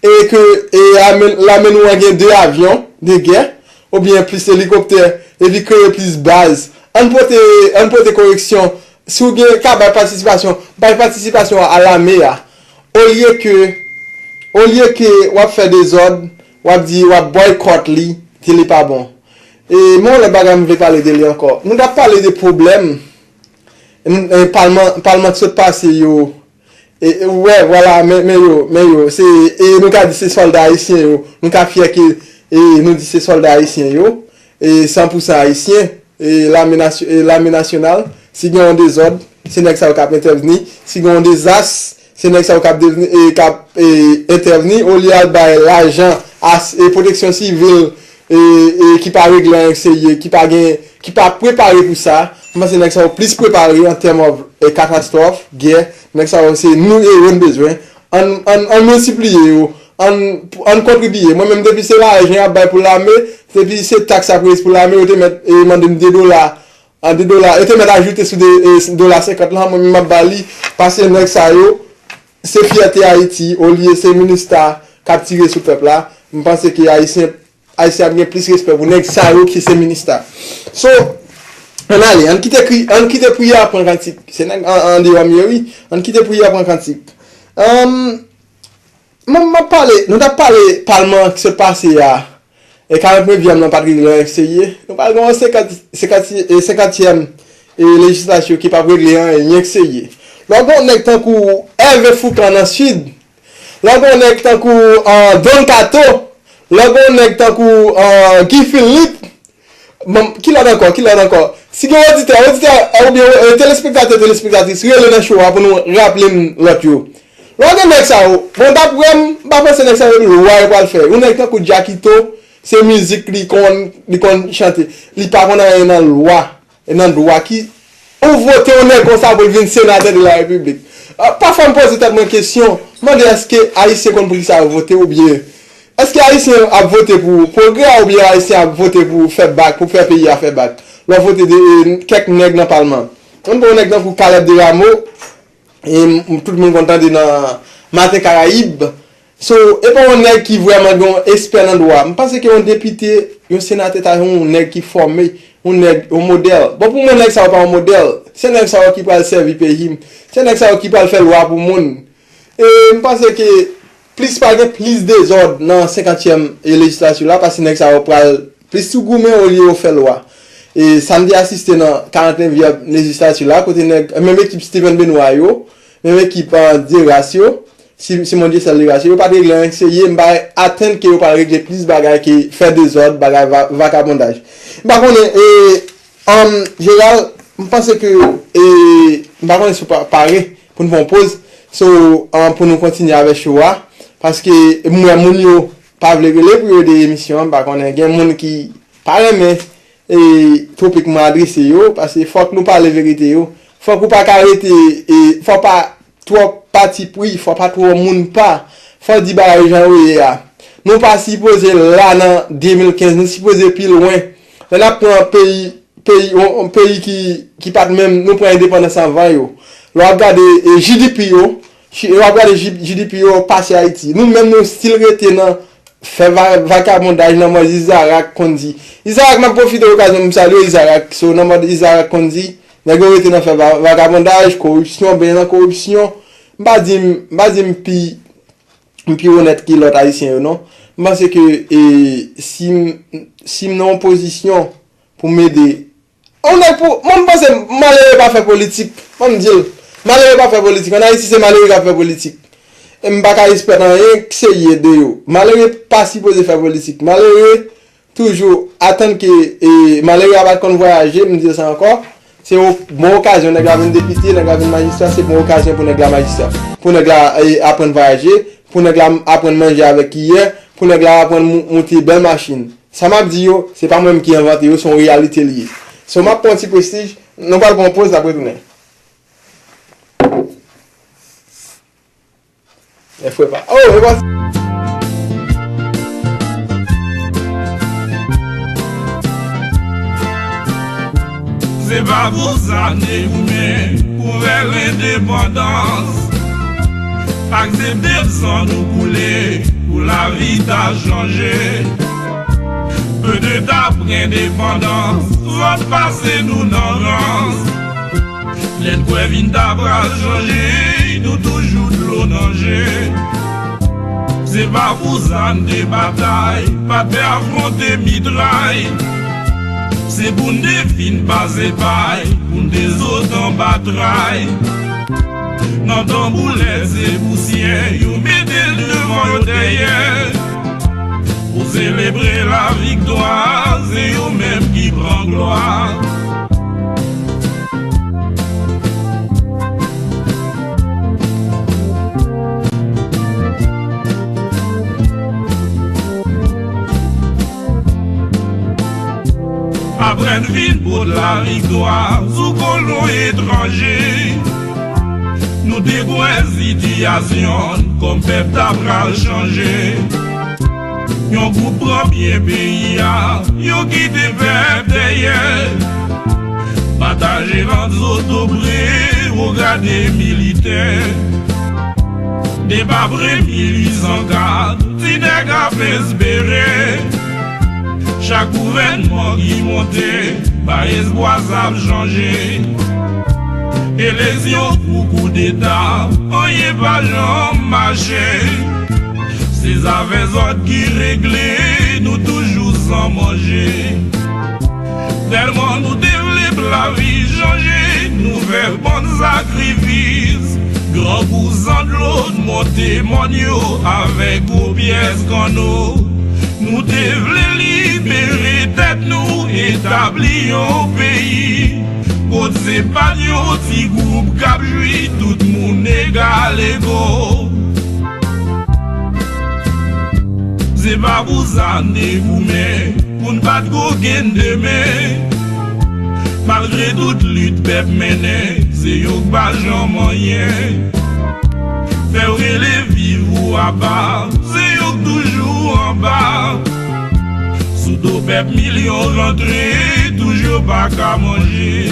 e ke, e, lame, lame nou an gen de avyon de gè, oubyen plis elikoptè, epi kreye plis baz. Ann pote, ann pote koreksyon. Si w gen ka bay patisipasyon, bay patisipasyon a lame a. Olye ke, olye ke w ap fè dezòd, w ap di w ap bòykòt li, di li pa bon. E men yon lòt bagay m vle pale de li ankò. Nou t ap pale de pwoblèm, m, e, palman, palman ki sot pase yo. E, e, wè, vwala, men, men yo, men yo. Se, e nou ka di se sòlda ayisyen yo. Nou ka fyè ke, e, nou di se sòlda ayisyen yo. E san pou san ayisyen. E lame nasy-, e lame nasyonal, si gen yon dezòd, se nèg sa yo k ap entèvni. Si gen yon dezas, se nèg sa yo k ap devni, e, k ap, e, entèvni. Olye al bay lajan a s-, e, pwoteksyon sivil, e, e, ki pa regle anyen k serye, ki pa gen, ki pa prepare pou sa. M panse nèg sa yo plis prepare an tèm of, e, katastwòf, gè. Nèg sa yo se nou e yo n bezwen. Ann, ann, ann miltipliye yo. Ann, ann kontribiye. Mwen menm, depi se lajan y ap bay pou lame, depi se taks y ap reyis pou lame, yo te mèt, e, mande m de dola, an de dola, yo te mèt ajoute sou de, e, dola senkant lan, mwen menm m ap ba li, paske nèg sa yo, se fyète Ayiti, olye se Minista k ap tire sou pèp la. M panse ke Ayisyen, Ayisyen ap gen plis respè pou nèg sa yo ki se Minista. So, ann ale, ann kite kri, ann kite priyè a pran kantik. Se nèg an, andeyò m ye, wi. Ann kite priyè a pran kantik. Ann, M, m ap pale, nou t ap pale palman ki sot pase a, e karant nevyèm nan pa t regle anyen k serye. Nou pral gen yon senkant, senkant, e senkantyèm, e lejislatif ki p ap regle anyen, anyen k serye. Lè w gen yon nèg tankou Hervé Fourcand nan Sid, lè w gen yon nèg tankou, ah, Don Kato, lè w gen yon nèg tankou, ah, Guy Philippe, Bon, ki lòt ankò? Ki lòt ankò? Si gen oditè, oditè, oubyen, e, telespektatè, telespektatris, rele nan show a pou nou raple m lòt yo. Lè w gen nèg sa yo, bon, daprè m, m pa panse nèg sa yo lwa yo pral fè. Yon nèg tankou Jackito, se mizik li konn, li konn chante. Li pa konn anyen nan lwa, e nan dwa ki, ou vote yon nèg konsa pou l vin senatè de la repiblik. Ah, pafwa m poze tèt mwen kesyon, m mande èske Ayisyen konn poukisa yo vote oubyen Èske Ayisyen ap vote pou pwogrè oubyen Ayisyen ap vote pou fè bak, pou fè peyi a fè bak? Lè w vote de, e, kèk nèg nan palman. Ann pran yon nèg tankou Caleb Desrameaux, e, m, tout moun konn tande nan Maten Karayib. So, e pa yon nèg ki vrèman gen yon espè nan dwa. M panse ke yon depite, yon senatè ta yon nèg ki fòme, yon nèg, yon modèl. Bon, pou mwen, nèg sa yo pa yon modèl. Se nèg sa yo ki pral sèvi peyi m. Se nèg sa yo ki pral fè lwa pou moun. E m panse ke plis pral gen plis dezòd nan senkantyèm e lejislatif la, paske nèg sa yo pral plis sou goumen olye yo fè lwa. E sa m te asiste nan karantnevyèm lejislatif la, kote nèg, menm ekip Steven Benoît yo, menm ekip, ah, Desras yo, Si-, Simon Dieuseul Desras yo, yo pa t regle anyen k serye, m pa atann ke yo pral regle plis bagay ke fè dezòd, bagay va-, vakabondaj. M pa konnen, e, Ann, Gérald, m panse ke, e, m pa konnen si w pa, pare pou n fè yon poz, so, ann, pou nou kontinye avèk show a, paske m wè moun yo pa vle rele pou yo ede emisyon an, m pa konnen, gen moun ki pa renmen, e, topik mwen adrese yo, paske fòk nou pale verite yo. Fòk ou pa ka rete, e, fò pa twò patipri, fò pa twò moun pa. Fò di bagay yo jan yo ye a. Nou pa sipoze la nan de mil kenz, nou sipoze pi lwen. Lè n ap pran peyi, peyi, yon, yon peyi ki, ki pa t menm, nou pran endepandans anvan yo. Lè w ap gade, e, G D P yo, chi-, lè w ap gade G-, G D P yo pase Ayiti. Nou menm nou still rete nan fè va-, vakabondaj nan mòd Izarak konn di. Izarak, m ap pwofite okazyon pou m salye Izarak. So, nan mòd Izarak konn di, nèg yo rete nan fè va-, vakabondaj, koripsyon, benyen nan koripsyon. M pa di m, m pa di m pi, m pi onèt ke lòt Ayisyen yo, non. M panse ke, e, si m, si m nan yon pozisyon pou m ede yon nèg pou, mwen, m panse malere pa fè politik. Mwen, m di l, malere pa fè politik. Ann Ayiti, se malere k ap fè politik. E m pa ka espè anyen k serye de yo. Malere pa sipoze fè politik. Malere toujou atann ke, e, malere a pa t konn vwayaje, m di l sa ankò. Se yon bon okazyon, nèg la vin depite, nèg la vin majistra, se bon okazyon pou nèg la majistra. Pou nèg la, e, aprann vwayaje, pou nèg la aprann manje avèk kiyè, pou nèg la aprann mou-, moute bèl machin. Sa m ap di yo, se pa mwen menm ki envante yo, se yon reyalite li ye. So, m ap pran yon ti prestij, nou pral pran yon poz, n ap retounen. E frè pa. Oh, e pa. Se pa pou sa n te goumen pou fè lendepandans. Aksepte san nou koule pou lavi ta chanje. Petèt apre endepandans, zòt pase nou nan rans. Lè n kwè vi n ta pral chanje, nou toujou dlo nan je. Se pa pou sa n te batay, pa t pè afwonte mitray. Se pou n te fin pase pay, pou n te sot anba tray. Nan tanboulèt se pousyè, yo mete l devan yo dèyè. Pou selebre laviktwa, se yo menm ki pran glwa. Apre n fin pot laviktwa sou kolon etranje, nou te kwè sitiyasyon n kòm pèp ta pral chanje. Yon gwoup pran byen peyi a, yo kite pèp dèyè. Pataje rant zotobre, wogade militè. Depi apre mil uit san kat, ti nèg ap espere. Chak gouvènman ki monte, bay espwa sa ap chanje. Eleksyon pou koudeta, anyen pa janm mache. Se zafè zòt ki regle, nou toujou san manje. Tèlman nou te vle pou lavi chanje, nou fè bann sakrifis. Grangou san dlo, n monte mòn yo avèk gwo pyès kanno. Nou te vle libere tèt nou, etabli yon peyi. Kot se pa t yon ti gwoup k ap jwi, tout moun egal ego. Se pa pou sa n te goumen, pou n pa t kokenn demen. Malgre tout lit pèp mennen, se yo k pa janm anyen. Fè yo rele viv ou aba, se yo k toujou anba. Sou do pèp milyon rantre, toujou pa ka manje.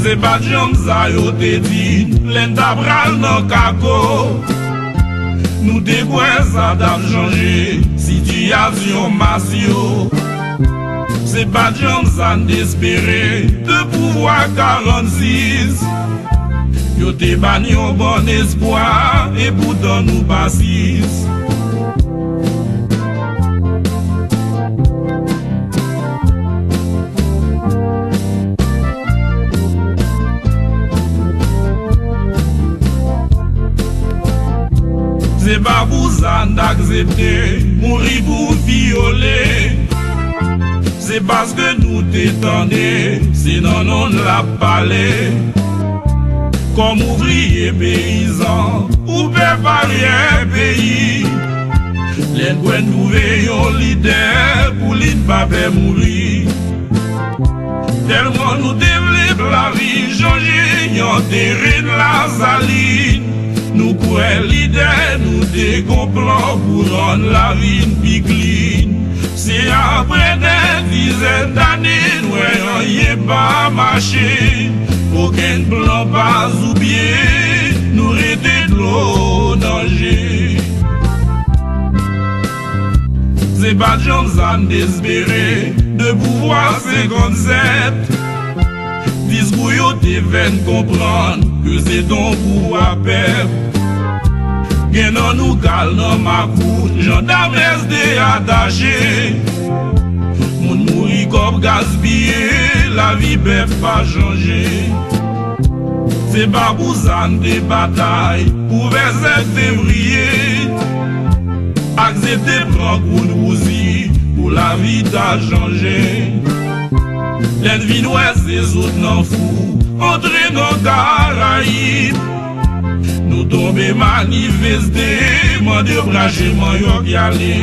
Se pa t janm sa yo te di n lè n ta pral nan kako. Nou te kwè sa t ap chanje sitiyasyon mas yo. Se pa t janm sa n t espere de pouvwa karannsis. Yo te ba n yon bann espwa, epoutan nou pa sis. Se pa pou sa n t aksepte mouri pou vyole. Se paske nou te tande, se nan non n l ap pale. Kòm ouvriye peyizan, ou pèp aryè peyi. Lè n kwè n twouve yon lidè pou Li pa pè mouri. Tèlman nou te vle pou lavi chanje, y antere n Lasalin. Nou kwè lidè nou te gon plan pou rann lavi n pi klin. Se apre dè dizèn dane n wè anyen pa mache. Okenn plan pa sou pye, nou rete dlo nan je. Se pa t janm sa n te espere de pouvwa senkannsèt. Diskou yo te fè n konprann ke se t on pouvwa pèp. Gen nan nou k al nan makout, jandamès te atache. Moun mouri, kòb gaspiye, lavi pèp pa chanje. Se pa pou sa n te batay pou vèsèt fevriye. Aksepte pran kout wouzi pou lavi ta chanje. Lè n vin wè se sot nan fou, antre nan Karayib. Nou tonbe manifeste, mande brache manyòk y ale.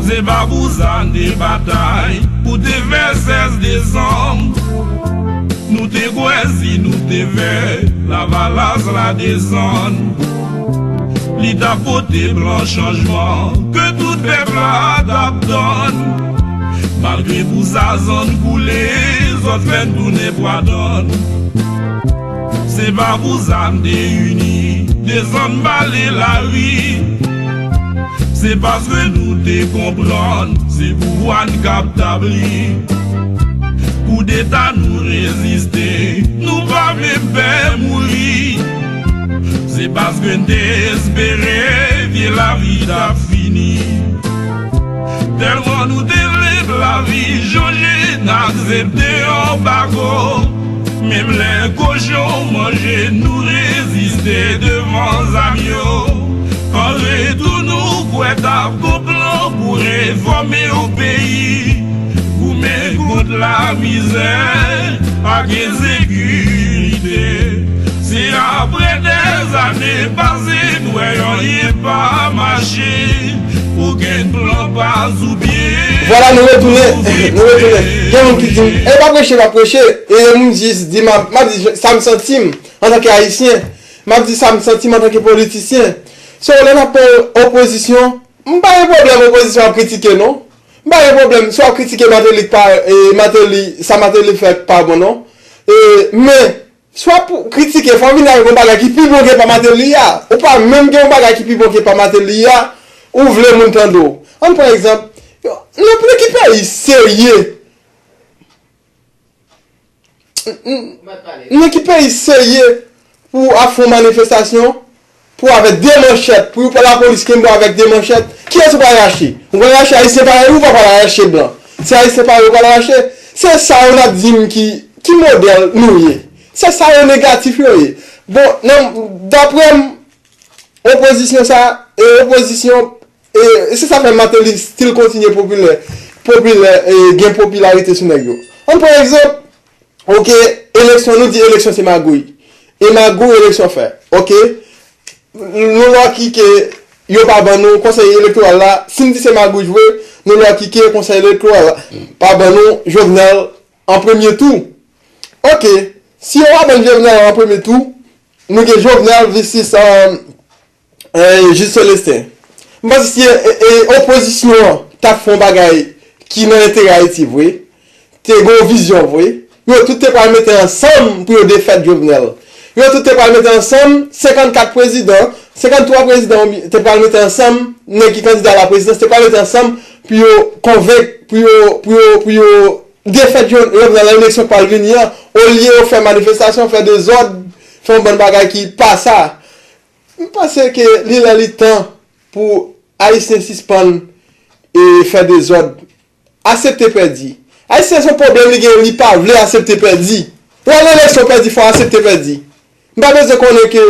Se pa pou sa n te batay pou te fè sèz desanm. Nou te kwè si nou te fè lavalas la desann, li t ap pote plan chanjman ke tout pèp la t ap tann. Malgre pou sa zann koule, zòt fè n tounen pwa dann. Se pa pou sa n te ini, desann bale lari. Se paske nou te konprann se pouvwa n k ap tabli. Koudeta nou reziste, nou pa menm pè mouri. Se paske n te espere vye lavi t ap fini. Tèlman nou te vle pou lavi chanje, n aksepte anbago. Menm lè kochon manje, nou reziste devan zam yo. An retou, nou kwè t ap gon plan pou refòme yon peyi. Goumen kont lamizè ak ensekirite. Se apre dèzane pase, n wè anyen pa mache. Okenn plan pa sou pye. Vwala, nou retounen. Nou retounen. Gen moun ki di m, "E pa preche, pa preche." E moun jis di, m ap, m ap di sa m santi m antanke Ayisyen. M ap di sa m santi m antanke politisyen. So, lè n ap pran opozisyon, m pa gen pwoblèm opozisyon ap kritike, non. M pa gen pwoblèm si w ap kritike Martelly pa, e, Martelly, sa Martelly fè pa bon, non. E, men, si w ap kritike, fò w vin avèk yon bagay ki pi bon ke pa Martelly a. Ou pa menm gen yon bagay ki pi bon ke pa Martelly a, ou vle moun tande w. Ann pran egzanp, nan ki peyi serye, nan ki peyi serye pou w ap fè yon manifestasyon, pou avèk de manchèt, pou yo pran lapolis kenbe w avèk de manchèt, kiyès ou pral rache? Ou pral rache Ayisyen parèy ou, ou pa pral rache blan. Se Ayisyen parèy ou pral rache. Se sa yo n ap di m ki, ki modèl nou ye. Se sa yo negatif yo ye. Bon, nan, daprè m, opozisyon sa, e opozisyon, e, e se sa fè Martelly still kontinye popilè, popilè, e gen popilarite sou nèg yo. Ann pran egzanp, oke, eleksyon, nou di eleksyon se magouy. E magouy eleksyon fè. Oke? Nou lòki ke yo pa ban nou konsèy elektoral la. Si n di se magouy vre, nou lòki ke konsèy elektoral la pa ban nou Jovenel an premye tou. Oke, si yo pa ban n Jovenel an premye tou, nou gen Jovenel visis, e, Jude Celestin. M panse si, e, e, opozisyon an t ap fè yon bagay ki nan enterè Ayiti vre, te gen yon vizyon vre, yo tout te pral mete ansanm pou yo defèt Jovenel. Yo tout te pral mete ansanm, senkannkat prezidan, senkanntwa prezidan te pral mete ansanm, nèg ki kandida laprezidans te pral mete ansanm pou yo konvenk, pou yo, pou yo, pou yo defèt Jo-, Jovenel nan eleksyon k pral vini an, olye yo fè manifestasyon, fè dezòd, fè yon bann bagay ki pa sa. M panse ke li lè li tan pou Ayisyen sispann, e, fè dezòd, aksepte pèdi. Ayisyen se yon pwoblèm li gen, li pa vle aksepte pèdi. Ou al nan eleksyon pèdi, fò w aksepte pèdi. M pa bezwen konnen ke,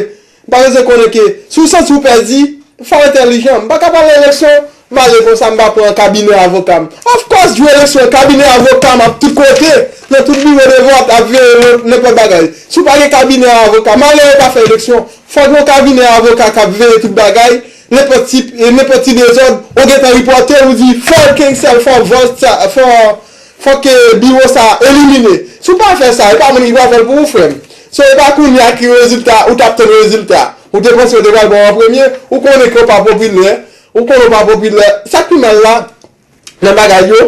m pa bezwen konnen ke si w santi w pèdi, fò w entèlijan. M pa ka pral nan eleksyon, M ale konsa, m pa pran kabinè avoka m. Of course, jou eleksyon, kabinè avoka m ap tout kote, nan tout biwo de vòt, ap veye nenpòt bagay. Si w pa gen kabinè avoka, m ale yo pa fè eleksyon. Fòk yon kabinè avoka k ap veye tout bagay, nenpòt ti, e nenpòt ti dezòd, ou gentan ripòte, ou di, fò cancel, fò vòt sa, fò, fòk, e, biwo sa elimine. Si w pa fè sa, e pa moun ki pral fè l pou ou, frè m. So, e pa kounye a ki rezilta, ou t ap tann rezilta. Ou te panse yo te pral ba w an premye, ou konnen ke w pa popilè, ou konnen w pa popilè. Sa k pi mal la, nan bagay yo,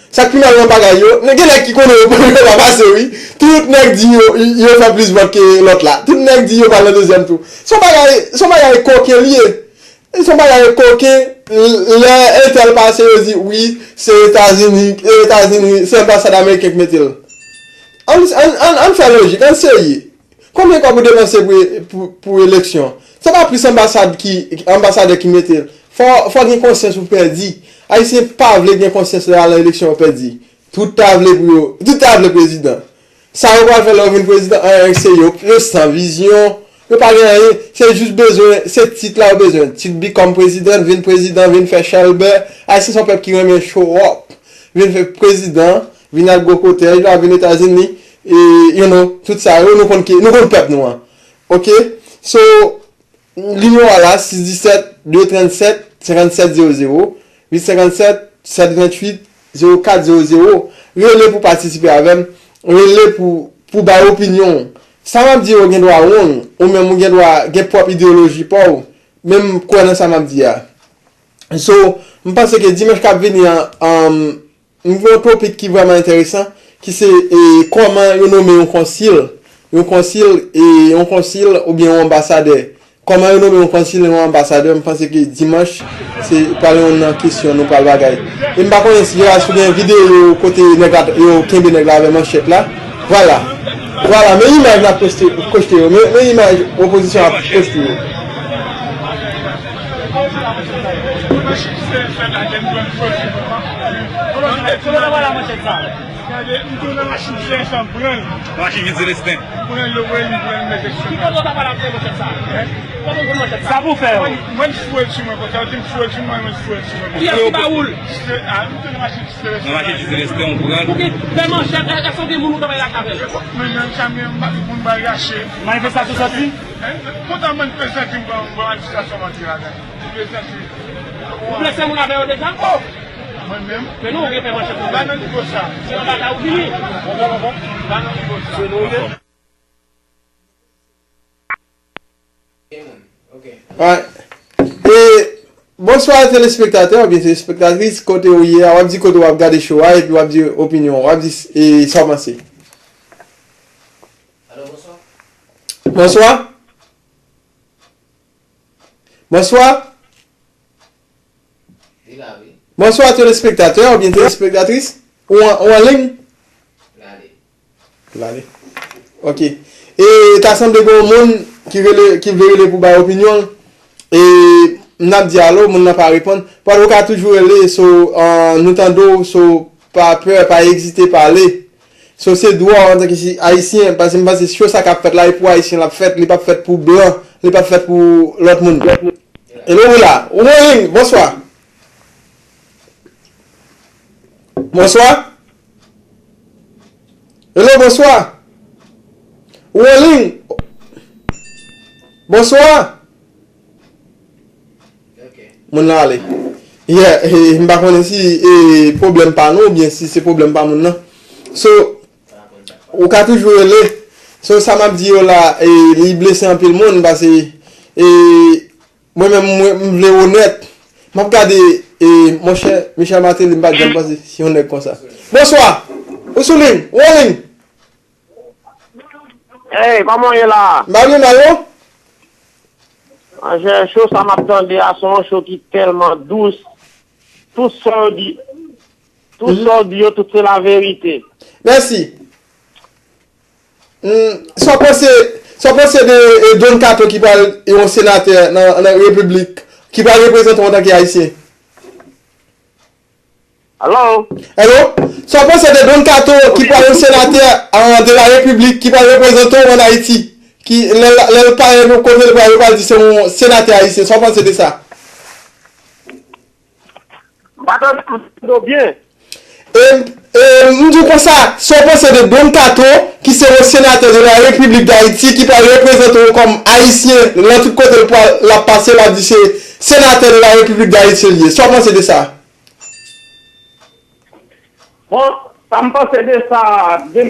sa k pi mal nan bagay yo, gen nèg ki konnen yo, yo pa pase, wi. Tout nèg di yo, yo fè plis vòt ke lòt la. Tout nèg di yo pral nan dezyèm tou. Se yon bagay, se yon bagay koken li ye. Se yon bagay koken, lè entèl pase, yo di, wi, se Etazini, e Etazini, se anbasad ameriken ki mete l. Ann, ann, ann, ann fè lojik, ann serye. Konbyen kòb ou depanse pou, pou, pou eleksyon? Se pa plis anbasad ki, anbasadè ki mete l. Fò, fò gen konsyans ou pèdi. Ayisyen pa vle gen konsyans lè y al nan eleksyon yo pèdi. Tout ta vle pou yo, tout ta vle prezidan. Sa yo pral fè lè yo vin prezidan, anyen se yo, yo san vizyon, yo pa gen anyen, se jis bezwen, se tit la yo bezwen. Tit become president, vin prezidan, vin fè chèlbè. Ayisyen se yon pèp ki renmen show up. Vin fè prezidan, vin ak gwo kotèj la, vin Etazini, e, you know, tout sa yo, nou konn ki, nou konn pèp nou an. Oke? So, nimewo a la, sis disèt, de trannsèt, senkannsèt zewo zewo, uit senkannsèt, sèt venntuit, zewo kat zewo zewo. Rele pou patisipe avè m, rele pou, pou bay opinyon w. Sa m ap di yo gen dwa wrong, ou menm ou gen dwa gen pwòp ideyoloji pa w, men m kwè nan sa m ap di a. So, m panse ke dimanch k ap vini an, um, m gen yon topik ki vrèman enteresan, ki se, e, kòman yo nome yon konsil, yon konsil, e, yon konsil oubyen yon anbasadè. Kòman yo nome yon konsil e yon anbasadè, m panse ke dimanch, se pral yon nan kesyon nou pral bagay. E m pa konnen si Jera si w gen videyo kote nèg la, yo kenbe nèg la avè manchèt la. Vwala. Vwala, men imaj n ap poste, poste yo. Men, men imaj opozisyon ap poste yo. Gade, m tou nan machin, se sa m pran l. Machin ki di resten. M pran l, yo voye m, m pran l, m mete sou. Ki kote w ta pral ap voye manchèt sa? Sa pou fè yo. Mwen, mwen foure l sou mwen konsa, yo di m foure l sou mwen, mwen foure l sou mwen konsa. Kiyès ki ba ou l? Se, a, m tou nan machin, se resten. Nan machin, se resten, m pran l. Pou ki bèl manchèt, èske w gen moun ou travay la avè l? Mwen menm, sa m gen, m pa gen moun ba l rache. Manifestasyon soti? Kontan mwen prezante m ban, ban manifestasyon mwen te ladan. Ou blese moun avè yo deja? Oh! Mwen menm. Men nou, ou gen fè manchèt ou menm. Pa nan nivo sa. Se yon batay ou vini. Pa nan nivo sa. Alright. E, bonswa, telespektatè oubyen telespektatris, kote ou ye a, w ap di kote w ap gade show a, epi w ap di opinyon w, w ap di, e, sa w panse. Alo, bonswa. Bonswa. Bonswa. Li la, wi. Bonswa, telespektatè oubyen telespektatris. Ou an, ou an liy? L ale. L ale. Ok. E ta sanble gen yon moun ki rele, ki vle rele pou bay opinyon l. E n ap di alo, moun nan pa reponn. Paske ou ka toujou rele, so, ah, nou tande w, so, pa pè, pa ezite pale. So, se dwa w antanke si, Ayisyen, paske m panse show sa k ap fèt la, e pou Ayisyen l ap fèt, li p ap fèt pou blan, li p ap fèt pou lòt moun. Hello, ou la? Ou an liy? Bonswa. Bonswa. Hello, bonswa. Ou an liy? Bonswa. Moun nan ale. Yeah, eh, m pa konnen si, eh, pwoblèm pa nou oubyen si se pwoblèm pa moun nan. So, ou ka toujou rele. So, sa m ap di yo la, eh, li blese anpil moun, paske, eh, mwen menm, mwen, m vle onèt. M ap gade, eh, monchè, Michel Martelly, m pa t janm panse si yon nèg konsa. Bonswa! Ou sou liy? Ou an liy? Hey, kòman w ye la? M pa byen, mal non? Monchè, show sa m ap tande a, se yon show ki tèlman dous. Tout sa w di, tout sa w di yo, tout se laverite. Mèsi. Hmm, sa w panse, sa w panse de, eh, Don Kato ki pral yon senatè nan, nan Repiblik, ki pral reprezante w antanke Ayisyen? Hello? Hello? Sa w panse de Don Kato ki pral yon senatè, ah, de la Repiblik, ki pral reprezante w ann Ayiti? Ki, lè, lè l parèt yon kote, l pral, yo pral di se yon senatè ayisyen. Sa w panse de sa? M pa tande, m tande w byen. E, e, m di w konsa, sa w panse de Don Kato, ki se yon senatè de la Repiblik d Ayiti, ki pral reprezante w kòm Ayisyen nan tout kote l pral, l ap pase, l ap di se senatè de la Repiblik d Ayiti l ye. Sa w panse de sa? Bon, sa m panse de sa, de,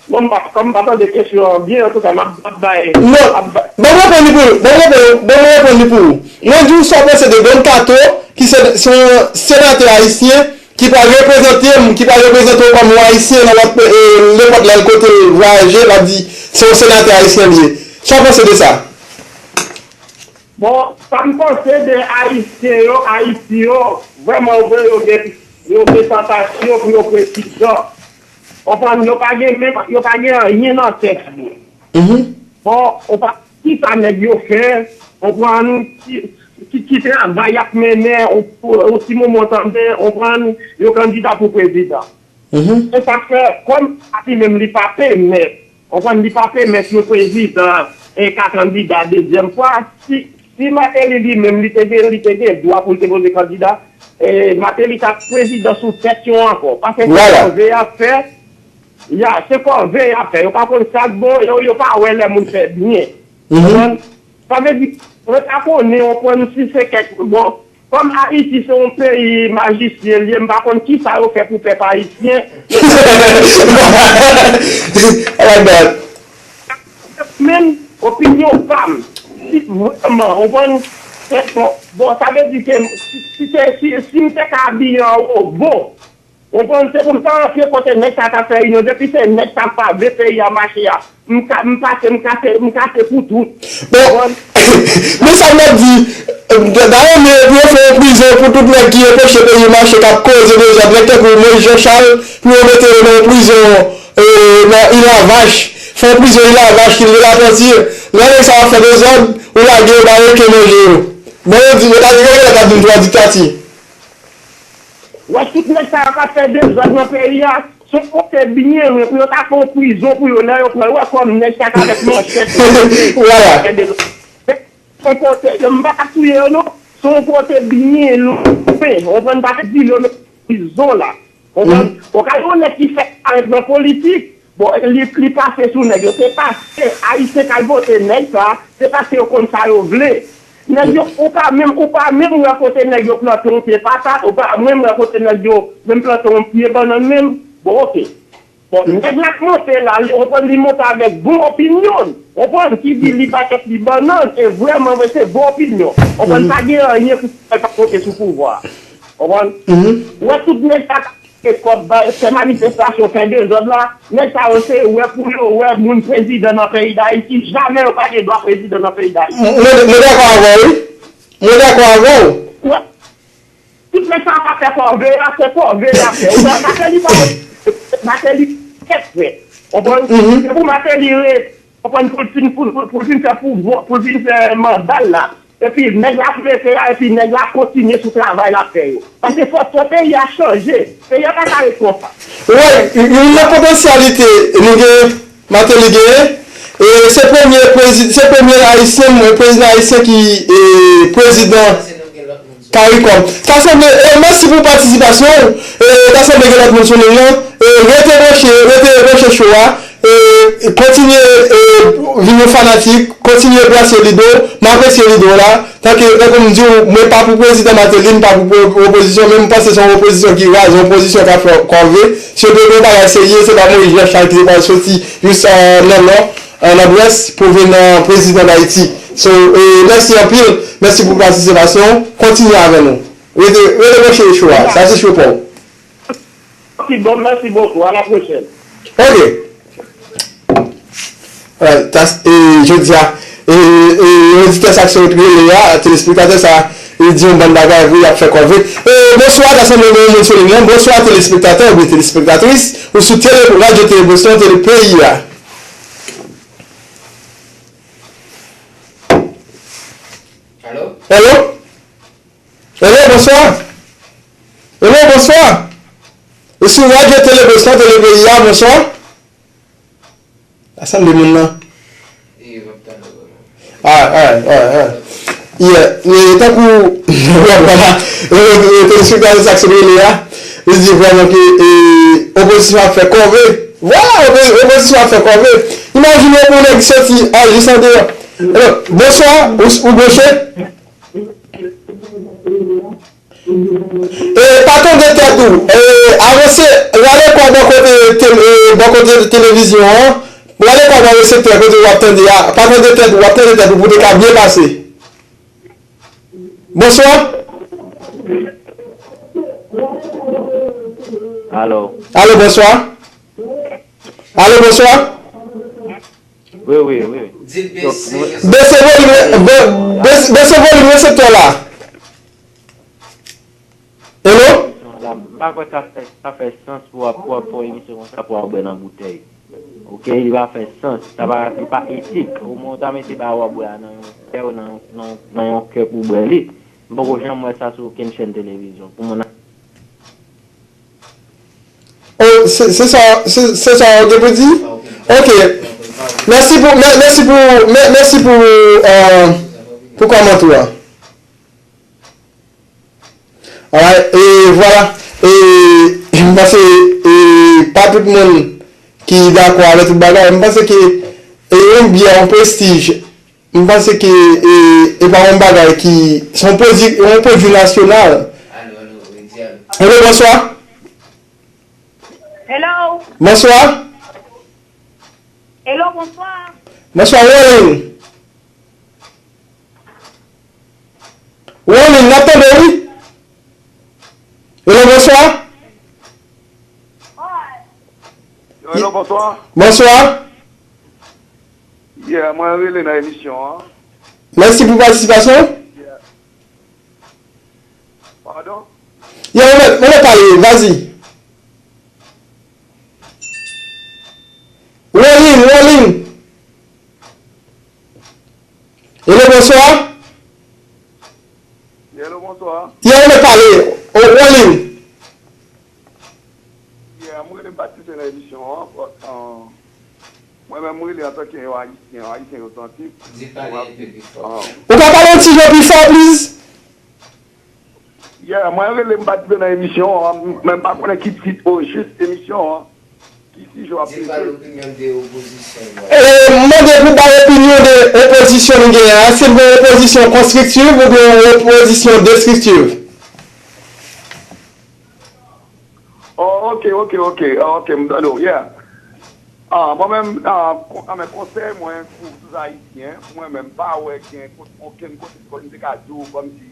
bon, m pa, kòm m pa tande kesyon an byen, antouka, m ap, m ap bay, non, m ap bay. Ban m reponn li pou ou. Ban m reponn, ban m reponn li pou ou. Mwen di w sa w panse de Don Kato, ki se, se yon senatè ayisyen, ki pral reprezante m, ki pral reprezante w kòm yon Ayisyen nan lòt pe-, e, nenpòt lè l kote l vwayaje, l ap di se yon senatè ayisyen li ye. Sa w panse de sa? Bon, sa m panse de Ayisyen yo, Ayiti yo, vrèman vre, yo gen, yo gen tantasyon pou yo prezidan. Konprann, yo pa gen menm, yo pa gen anyen nan tèt yo. Mhm. Bon, ou pa, ki sa nèg yo fè, konprann, ki, ki, ki travay y ap mennen, ou, ou, ou ti moman tande, konprann, yo kandida pou prezidan. Mhm. Se sa k fè, kòm pati menm li pa pèmèt, konprann, li pa pèmèt yon prezidan e ka kandida dezyèm fwa, si, si Martelly li menm li te gen, li te gen dwa pou l te poze kandida, e Martelly t ap prezidan sou tèt yo ankò. Paske se, vwala, kòve y ap fè, ya, se kòve y ap fè. Yo pa konn sa k bon, yo, yo pa wè lè moun fè byen. Mhm. Konprann? Sa vle di, mwen pa konnen, konprann, si se kèk, bon, kòm Ayiti se yon peyi majisyen l ye, m pa konn kisa yo fè pou pèp ayisyen. I like that. Men, opinyon pa m, si vrèman, ou konprann, bon, bon, sa vle di ke si, si, si, si m te ka abiye an wobo, ou konprann, se pou m ta antre kote nèg sa t ap fè reyinyon, depi se nèg sa k pa vle peyi a mache a, m ka, m pase, m kase, m kase pou tout. Bon, men sa m ap di, dayè, men pou yo fè yon prizon pou tout nèg ki anpeche peyi mache, k ap koze dezòd, nèg tankou Moïse Jean Charles, pou yo mete yo nan yon prizon, e, nan Ilavach, fè yon prizon Ilavach ki rele Lapanti. Lè nèg sa ap fè dezòd, ou lage yo ba reken manje yo. Bon, yo di, yo ta gen reken la, ta di m twa diktati. Wè, tout nèg sa yo k ap fè dezòd nan peyi a, se yon kote byen lwen pou yo ta fè yon prizon pou yo, lè yo pran yo, wè kòm nèg sa k avèk manchèt yo, vwala, fè dezòd. Se yon kote, m pa t ap touye yo non, se yon kote byen lwen, ou konprann, pa t ap di yo nan prizon la. Konprann? Mhm. Ou ka yon nèg ki fèk parèt nan politik, bon, li, li pase sou nèg yo. Se paske Ayisyen k al vote nèg sa, se paske yo konn sa yo vle. Nèg yo, ou pa menm, ou pa menm wè kote nèg yo plante yon pye patat, ou pa menm wè kote nèg yo menm plante yon pye bannann menm. Bon, oke. Bon, nèg la k monte la, li, ou konprann, li monte avèk bon opinyon. Ou konprann, ki di li pa tèt li bannann, e vrèman vre se bon opinyon. Ou konprann, pa gen anyen pou fè l pa monte sou pouvwa. Konprann? Ou wè tout nèg sa k ap fè kòb, ba, fè manifestasyon, fè dezòd la, nèg sa yo se wè pou yo wè moun prezidan nan peyi Dayiti, jamè yo pa gen dwa prezidan nan peyi Dayiti. Mwen, mwen dakò avè w, wi. Mwen dakò avè w. Wè. Tout nèg sa pa fè kòve, y ap fè kòve, y ap fè. Ou wè, Martelly pa, Martelly tèt fè. Konprann? Mhm. Se pou Martelly re-, konprann, pou l fin, pou, pou, pou l fin fè pouvwa, pou l fin fè manda l la. Epi nèg la ap rete la, epi nèg la kontinye sou travay l ap fè yo. Paske fò, fò peyi a chanje. Peyi a pa ka ret konsa. Wi, youn nan potansyalite nou gen, Martelly genyen, e se premye prezi-, se premye ayisyen, prezidan ayisyen ki, e, prezidan CARICOM. Ta sanble, e, mèsi pou patisipasyon w. E, ta sanble gen lòt moun sou liy lan. E, rete branche, rete branche show a. E, kontinye, e, vin yon fanatik, kontinye brase lide w. M apresye lide w la. Tanke, tankou m di w, mwen pa pou prezidan Martelly, m pa pou, pou opozisyon, men m panse se yon opozisyon ki raz, yon opozisyon k ap fè kòve. Si yo te gen yon bagay serye, se pa Moïse Jean Charles ki te pral soti jis, e, nan nò, e, nan dwès, pou vin, e, prezidan Dayiti. So, e, mèsi anpil, mèsi pou patisipasyon w. Kontinye avè nou. Rete, rete branche show a. Sa se show pa w. Ok, bon, mèsi bokou. À la prochaine. Ok. Alright, ta, e, jodi a, e, e, oditè sa k sot rele a, telespektatè sa, li di yon bann bagay vre, y ap fè kòve. E, bonswa, ta sanble gen yon moun sou liy lan. Bonswa, telespektatè oubyen telespektatris, ou sou tele, radyo Tele Boston, tele peyi a. Alo? Hello? Hello, bonswa. Hello, bonswa. Ou sou radyo Tele Boston, tele peyi a, bonswa. Asanble moun nan. Alright, alright, alright, alright. Yeah, e, tankou w ap wè la, e, e, telespektatè sa k sot rele a, li di vrèman ke, e, opozisyon ap fè kòve. Vwala, opo- opozisyon ap fè kòve. Imajine yon nèg soti a jis andeyò. Alò, bonswa, ou, ou branche? E pa tande tèt ou. E, avanse, rale kò bò kote, te- e, bò kote televizyon an. Rale kò bò reseptè kote w ap tande a. Pa tande tèt ou, w ap tande tèt ou pou te ka byen pase. Bonswa. Alo. Alo, bonswa. Alo, bonswa. Wi, wi, wi. Di l bese. Bese volim, be- bese, bese volim reseptè la. Hello? M pa kwè sa fè, sa fè sans pou w ap, pou w ap fè yon emisyon konsa pou w ap bwè nan boutèy. Oke, li pa fè sans. Sa pa, li pa etik. Omwen w ta mete bagay w ap bwè a nan yon vè, nan, nan, nan yon kè pou w bwè li. M poko janm wè sa sou okenn chèn televizyon. Pou moun. Oh, se se sa, se se sa w gen pou di? Ok. Mèsi pou, mè- mèsi pou, mè- mèsi pou, euh, pou kòmantè a. Alright, e vwala. E m panse, e pa tout moun ki dakò avèk tout bagay. M panse ke, e yon byè, yon prestij, m panse ke, e, e pa yon bagay ki, se yon pwodui, yon pwodui nasyonal. Alo, alo, wi, di alo. Hello, bonswa. Hello. Bonswa. Hello, bonswa. Bonswa, Roline. Roline, n ap tande w, wi. Hello, bonswa. Yo, hello, bonswa. Bonswa. Yeah, mwen rele nan emisyon an. Mèsi pou patisipasyon w. Yeah. Pardon? Yeah, ou mèt, ou mèt pale, vas-y. Roline, Roline. Hello, bonswa. Hello, bonswa. Yeah, ou mèt pale. Oh, Roline. Yeah, mwen rele m patisipe nan emisyon an, but, uh, mwen menm mwen rele antanke yon Ayisyen, yon Ayisyen otantik. Di pale yon ti pi fò. Ou ka pale yon ti jan pi fò, please? Yeah, mwen rele m patisipe nan emisyon an, men m pa konnen ki tit ojis emisyon an. Ki sijè w ap trete? Di pale opinyon de opozisyon an. E, m mande pou bay opinyon de opozisyon nou genyen an. Èske l gen opozisyon konstriktiv oubyen yon opozisyon destriktiv? Oh, ok, ok, ok. Ah, ok, m tande w, yeah. Ah, mwen menm, ah, kon- ah, men konsèy mwen pou tout Ayisyen, mwen menm, m pa wè gen kot- okenn kote kòm m te ka di w kòmsi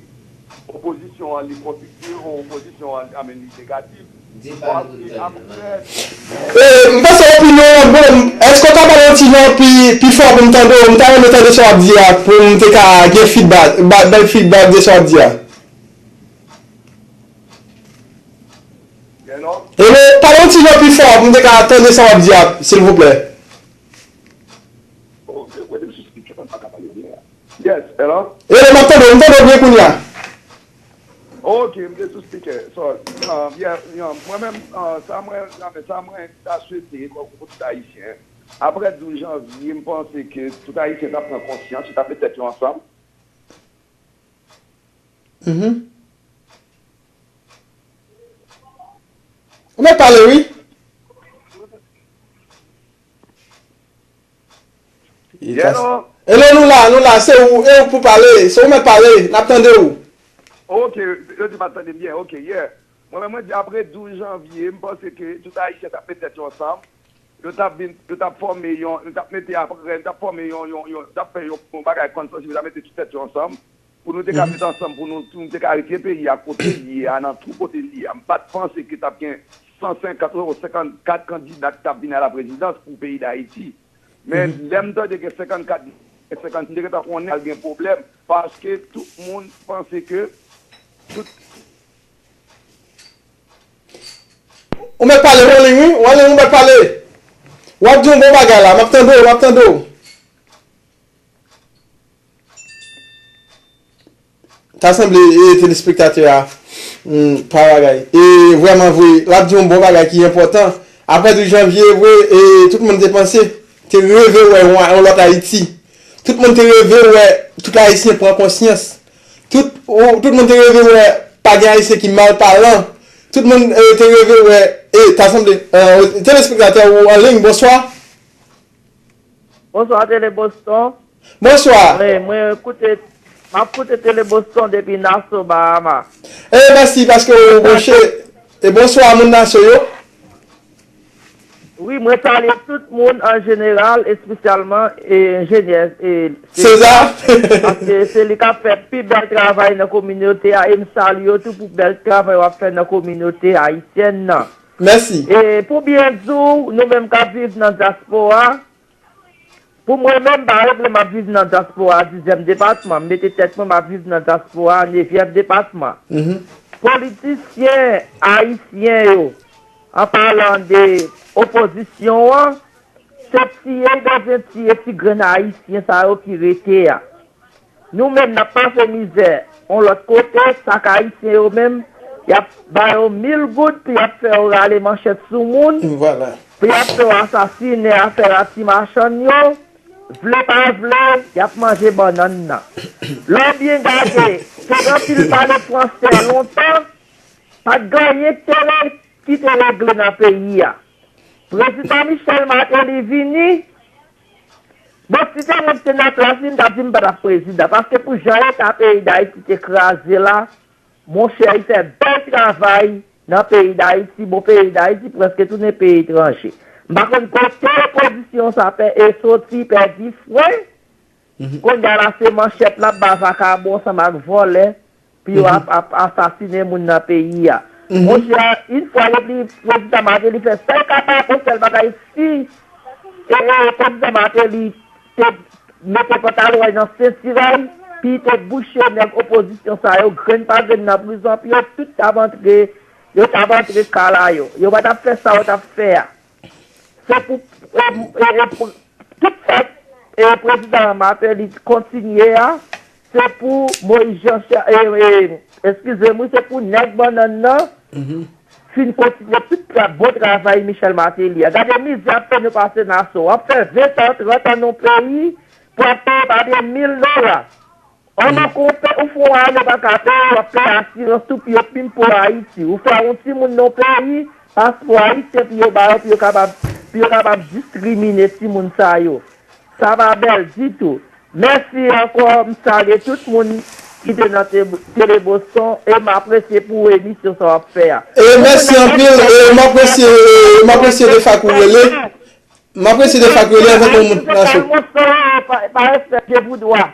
opozisyon an li konstriktiv ou opozisyon an, I mean, li negatif. Di pa nou. Paske apre. E, m panse opinyon an bon. Èske w ka pale yon ti jan pi, pi fò pou m tande w? M ta renmen tande sa w ap di a, pou m te ka gen feedback, ba- bay feedback de sa w ap di a. Hello? Hello, pale yon ti jan pi fò pou m te ka tande sa w ap di a, silvouplè. Oh, se kwè m sou speaker, mwen pa ka pale byen. Yes, hello? Hello, m ap tande w, m tande w byen kounye a. Ok, m te sou speaker, sorry. Ah, yeah, yeah, mwen menm, ah, sa mwen, sa mwen, sa mwen ta swete, kòm pou tout Ayisyen. Apre douz janvye, m panse ke tout Ayisyen t ap pran konsyans, yo t ap met tèt yo ansanm. Mhm. Ou mèt pale, wi. Hello. Hello, nou la, nou la. Se ou, e ou pou pale. Se ou mèt pale. N ap tande w. Ok, yo di pa tande m byen. Ok, yeah. Mwen menm, mwen di apre douz janvye, m panse ke tout Ayisyen t ap met tèt yo ansanm. Yo t ap vin, yo t ap fòme yon, yo t ap mete apre, yo t ap fòme yon, yon, yon, yo t ap fè yon, yon bagay konsans, yo t ap mete tout tèt yo ansanm. Pou nou te ka met ansanm, pou nou, pou nou te ka retire peyi a kote l ye a, nan twou kote l ye a. M pa t panse ke t ap gen san senkant ou senkannkat kandida ki t ap vin a la prezidans pou peyi Dayiti. Men lè m tande gen senkannkat, senkant, m te gentan konnen al gen pwoblèm, paske tout moun panse ke tout Ou mèt pale, Rolling, wi. Rolling, ou mèt pale. W ap di yon bon bagay la. M ap tande w, m ap tande w. Ta sanble, e, telespektatè a, hmm, pa bagay. E, vrèman vre, l ap di yon bon bagay ki enpòtan. Apre douz janvye, vre, e, tout moun te panse, te reve wè yon, yon lòt Ayiti. Tout moun te reve wè tout Ayisyen pran konsyans. Tout, ou, tout moun te reve wè pa gen Ayisyen ki mal palan. Tout moun eh, te reve wè. E, ta sanble, eh, telespektatè ou an liy, bonswa. Bonswa, Tele Boston. Bonswa. Wi, mwen koute, m ap koute Tele Boston depi Nassau, Bahama. E, mèsi paske ou branche. E bonswa, moun Nassau yo. Wi, mwen salye tout moun an jeneral, espesyalman enjenyè Seza. Paske se li k ap fè pi bèl travay nan kominote a, e m salye w tou pou bèl travay w ap fè nan kominote ayisyèn nan. Mèsi. E pou byen di w, nou menm k ap viv nan dyaspora, pou mwen menm, pa regle m ap viv nan dyaspora dizyèm depatman, m mete tèt mwen m ap viv nan dyaspora nevyèm depatman. Politisyen ayisyen yo, an palan de opozisyon an, se tiye bezwen tiye ti grenn ayisyen sa yo ki rete a. Nou menm n ap pase mizè yon lòt kote, sak ayisyen yo menm, y ap ba yo mil goud pou y ap fè yo rale manchèt sou moun, pou y ap fè yo asasinen afè a ti machann yo, vle pa vle, y ap manje bannann nan. Lè w byen gade, te gen anpil pale fransè lontan, pa t gen anyen k te ki te regle nan peyi a. Prezidan Michel Martelly vini, bon, si se mwen ki te nan plas li, m t ap di m pa t ap prezidan. Paske pou jan eta peyi Dayiti te kraze la, monchè, li fè bèl travay nan peyi Dayiti. Bon, peyi Dayiti prèske tounen peyi etranje. M pa konn kote opozisyon sa pè e soti, pèdi fren. Kounye a la se manchèt l ap ba vakabon ansanm ak vòlè pou yo ap ap asasinen moun nan peyi a. Monchè, yon fwa epi prezidan Martelly fè sa l kapab, yon sèl bagay, si e e prezidan Martelly te mete pantalon l nan senti l, pou l te bouche nèg opozisyon sa yo grenn pa grenn nan prizon, pou yo tout t ap antre, yo t ap antre kala yo. Yo pa t ap fè sa yo t ap fè a. Se pou e e e Tout sa e prezidan Martelly kontinye a, se pou Moïse Jean Charles, e, e, eskize m wi, se pou nèg bannann nan fin kontinye tout tra, bon travay Michel Martelly a. Gade mizè ap fè nou pase Nassau. W ap fè ven tan, trant an nan yon peyi pou ap peye pa de mil dola. An nou konpè, ou fè yon ane pa ka peye, w ap peye asirans tou pou yo pimpo Ayiti. Ou fè yon timoun nan yon peyi, paspò ayisyen pou yo ba yo, pou yo kapab, pou yo kapab diskrimine timoun sa yo. Sa pa bèl ditou. Mèsi ankò, m salye tout moun ki te nan Tele Boston e m apresye pou emisyon sa w ap fè a. E mèsi anpil, e m apresye, e m apresye de fak ou rele. M apresye de fak ou rele antanke yon moun Nassau. Pa, pa respekte pou dwa.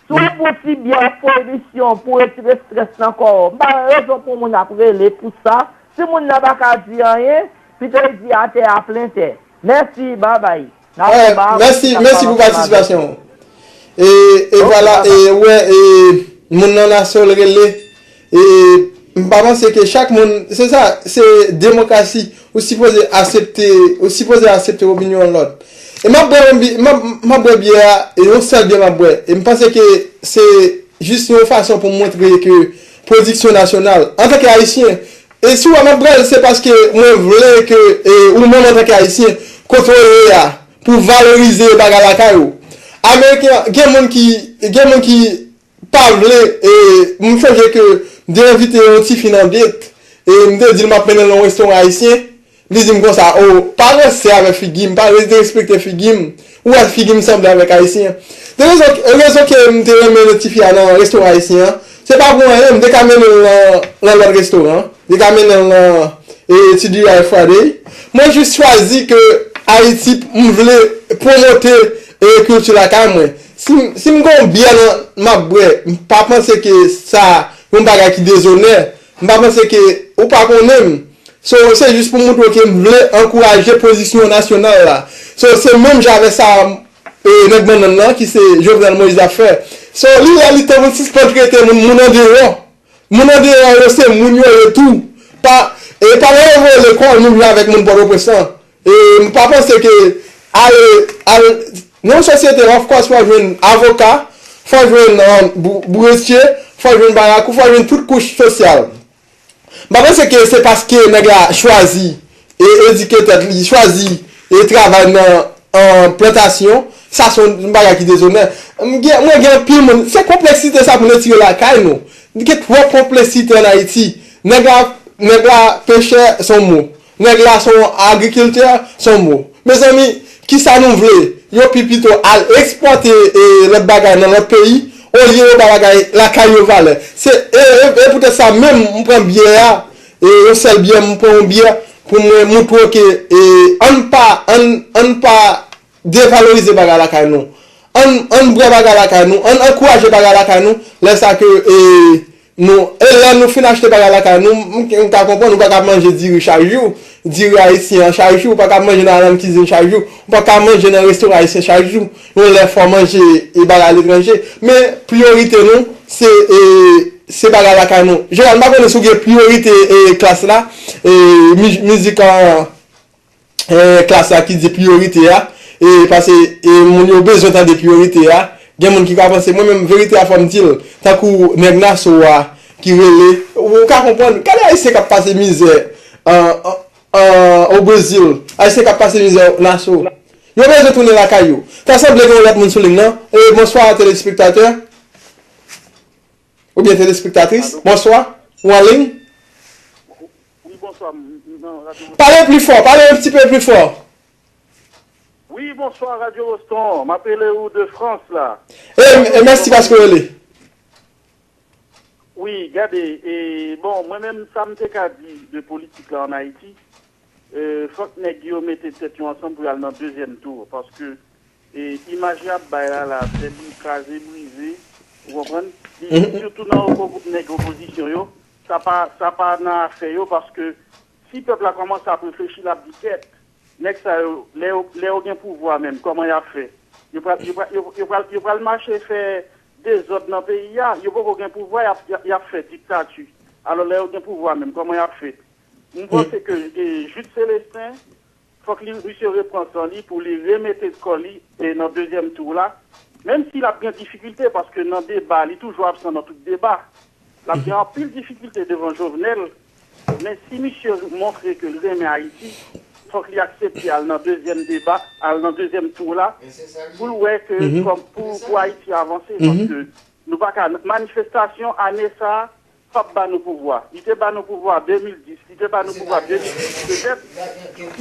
Si w ap pran ti byen, w ap pran emisyon pou retire estrès nan kò w. M pa wè rezon pou moun ap rele pou sa. Si moun nan pa ka di anyen, pito l di atè a plen tè. Mèsi, babay. N ap anba. Mèsi, mèsi pou patisipasyon w. E, e vwala, e, ou wè, e, moun nan Nassau l rele. E, m pa panse ke chak moun, se sa, se demokrasi. Ou sipoze aksepte, ou sipoze aksepte opinyon lòt. E m ap bwè yon bi, m ap, m ap bwè byè a, e yon sèl byè m ap bwè. E m panse ke se jis yon fason pou m montre ke pwodiksyon nasyonal, antanke Ayisyen, e si w wè m ap bwè l, se paske mwen vle ke e, ou menm antanke Ayisyen, kote w ye a, pou valorize bagay lakay ou. Ameriken, gen moun ki, gen moun ki pa vle, e, m sonje ke m te envite yon tifi nan date, e m te di l m ap mennen l nan yon restoran ayisyen, li di m konsa, o, pa ranse avèk figi m, pa derespekte figi m, ou wè figi m sanble avèk ayisyen. De rezon, rezon ke m te renmen tifi a nan restoran ayisyen an, se pa pou anyen, m te ka mennen l nan, nan lòt restoran, li ka mennen l nan e, T G I Friday. Mwen jis chwazi ke Ayiti, m vle pwomote e, kilti lakay mwen. Si, si m gen yon byè nan m ap bwè, m pa panse ke sa yon bagay ki dezonè. M pa panse ke ou pa konnen m. So, se jis pou montre w ke m vle ankouraje pozisyon nasyonal la. So, se menm jan avèk sa e, nèg bannann nan, ki se Jovenel Moïse ap fè. So, li lè li tan pou l sispann trete moun, moun andeyò. Moun andeyò yo se moun yo ye tou. Pa, e pa nan yo voye lekòl, nou vle avèk moun Pòtoprens lan. E m pa panse ke ale, ale, nan yon sosyete, of course, fò jwenn avoka, fò jwenn um, bou- bouretye, fò jwenn barakou, fò jwenn tout kouch sosyal. M pa panse ke se paske nèg la chwazi e edike tèt li, chwazi e travay nan an plantasyon, Sa se yon bagay ki dezonè. M gen, mwen gen anpil moun. Se konpleksite sa pou n retire lakay nou. Gen twòp konpleksite ann Ayiti. Nèg la, nèg la pechè, se yon mo. Nèg la se yon agrikiltè, se yon mo. Mezanmi, kisa nou vle? Yo pi pito al eksplwate e, lòt bagay nan lòt peyi, olye yo ba bagay lakay yo valè. Se, e, e, e poutèt sa menm, m pran byè a, e, yon sèl byè, m pran yon byè pou mwen moutre w ke, e, ann pa, ann, ann pa devalorize bagay lakay nou. Ann, ann bwè bagay lakay nou, ann ankouraje bagay lakay nou, lè sa ke, e, nou, e lè nou fin achte bagay lakay nou, m, m, m ka konprann, ou pa ka manje diri chak jou, diri ayisyen an chak jou, ou pa ka manje nan, nan kizin chak jou, ou pa ka manje nan restoran ayisyen chak jou, yon lè fò manje e bagay aletranje. Men, priyorite nou, se, e, se bagay lakay nou. Jeran, m pa konnen si w gen priyorite, e, klas la, e, mi-, mizik an, e, klas la ki di priyorite a, e, paske, e, moun yo bezwen tande priyorite a. Gen moun ki ka panse, mwen menm, verite a fò m di l, tankou nèg Naso a ki rele, ou, ou ka konprann, gade ayisyen k ap pase mizè, an, an, an, o Brezil, ayisyen k ap pase mizè Naso. Yo bezwen tounen lakay yo. Ta sanble gen yon lòt moun sou liy nan. E, bonswa, telespektatè. Oubyen telespektatris. Alo? Bonswa. Ou an liy? Wi, bonswa. M, m, nan radyo Pale pli fò, pale yon ti pe pli fò. Wi, bonswa, radyo Boston. M ap rele ou de Frans la. E, e mèsi paske w rele. Wi, gade, e, bon, mwen menm, sa m te ka di de politik la ann Ayiti, e, fòk nèg yo mete tèt yo ansanm pou y al nan dezyèm tou, paske, e, imaj y ap bay la, la, tèt li kraze, brize, ou konprann? Li, sitou nan opo-, nèg opozisyon yo, sa pa, sa pa nan afè yo, paske si pèp la kòmanse ap reflechi, l ap di, kèt, nèg sa yo, lè yo, lè yo gen pouvwa menm, kòman y ap fè? Yo pral, yo pral, yo, yo pral, yo pral mache fè dezòd nan peyi a. Yo poko gen pouvwa, y ap, y ap, y ap fè diktati. Alò, lè yo gen pouvwa menm, kòman y ap fè? M panse ke, e, Jude Célestin, fòk li, misye repran san li pou li remete kò li, e, nan dezyèm tou la. Menm si l ap gen difikilte, paske nan deba, li toujou absan nan tout deba. L ap gen anpil difikilte devan Jovenel, men si misye montre ke l renmen Ayiti, fòk li aksepte al nan dezyèm deba, al nan dezyèm tou la, pou l wè ke kòm pou, pou Ayiti avanse, paske nou pa ka, manifestasyon ane sa a p ap ba nou pouvwa. Li te ba nou pouvwa de mil dis, li te ba nou pouvwa de mil dis petèt,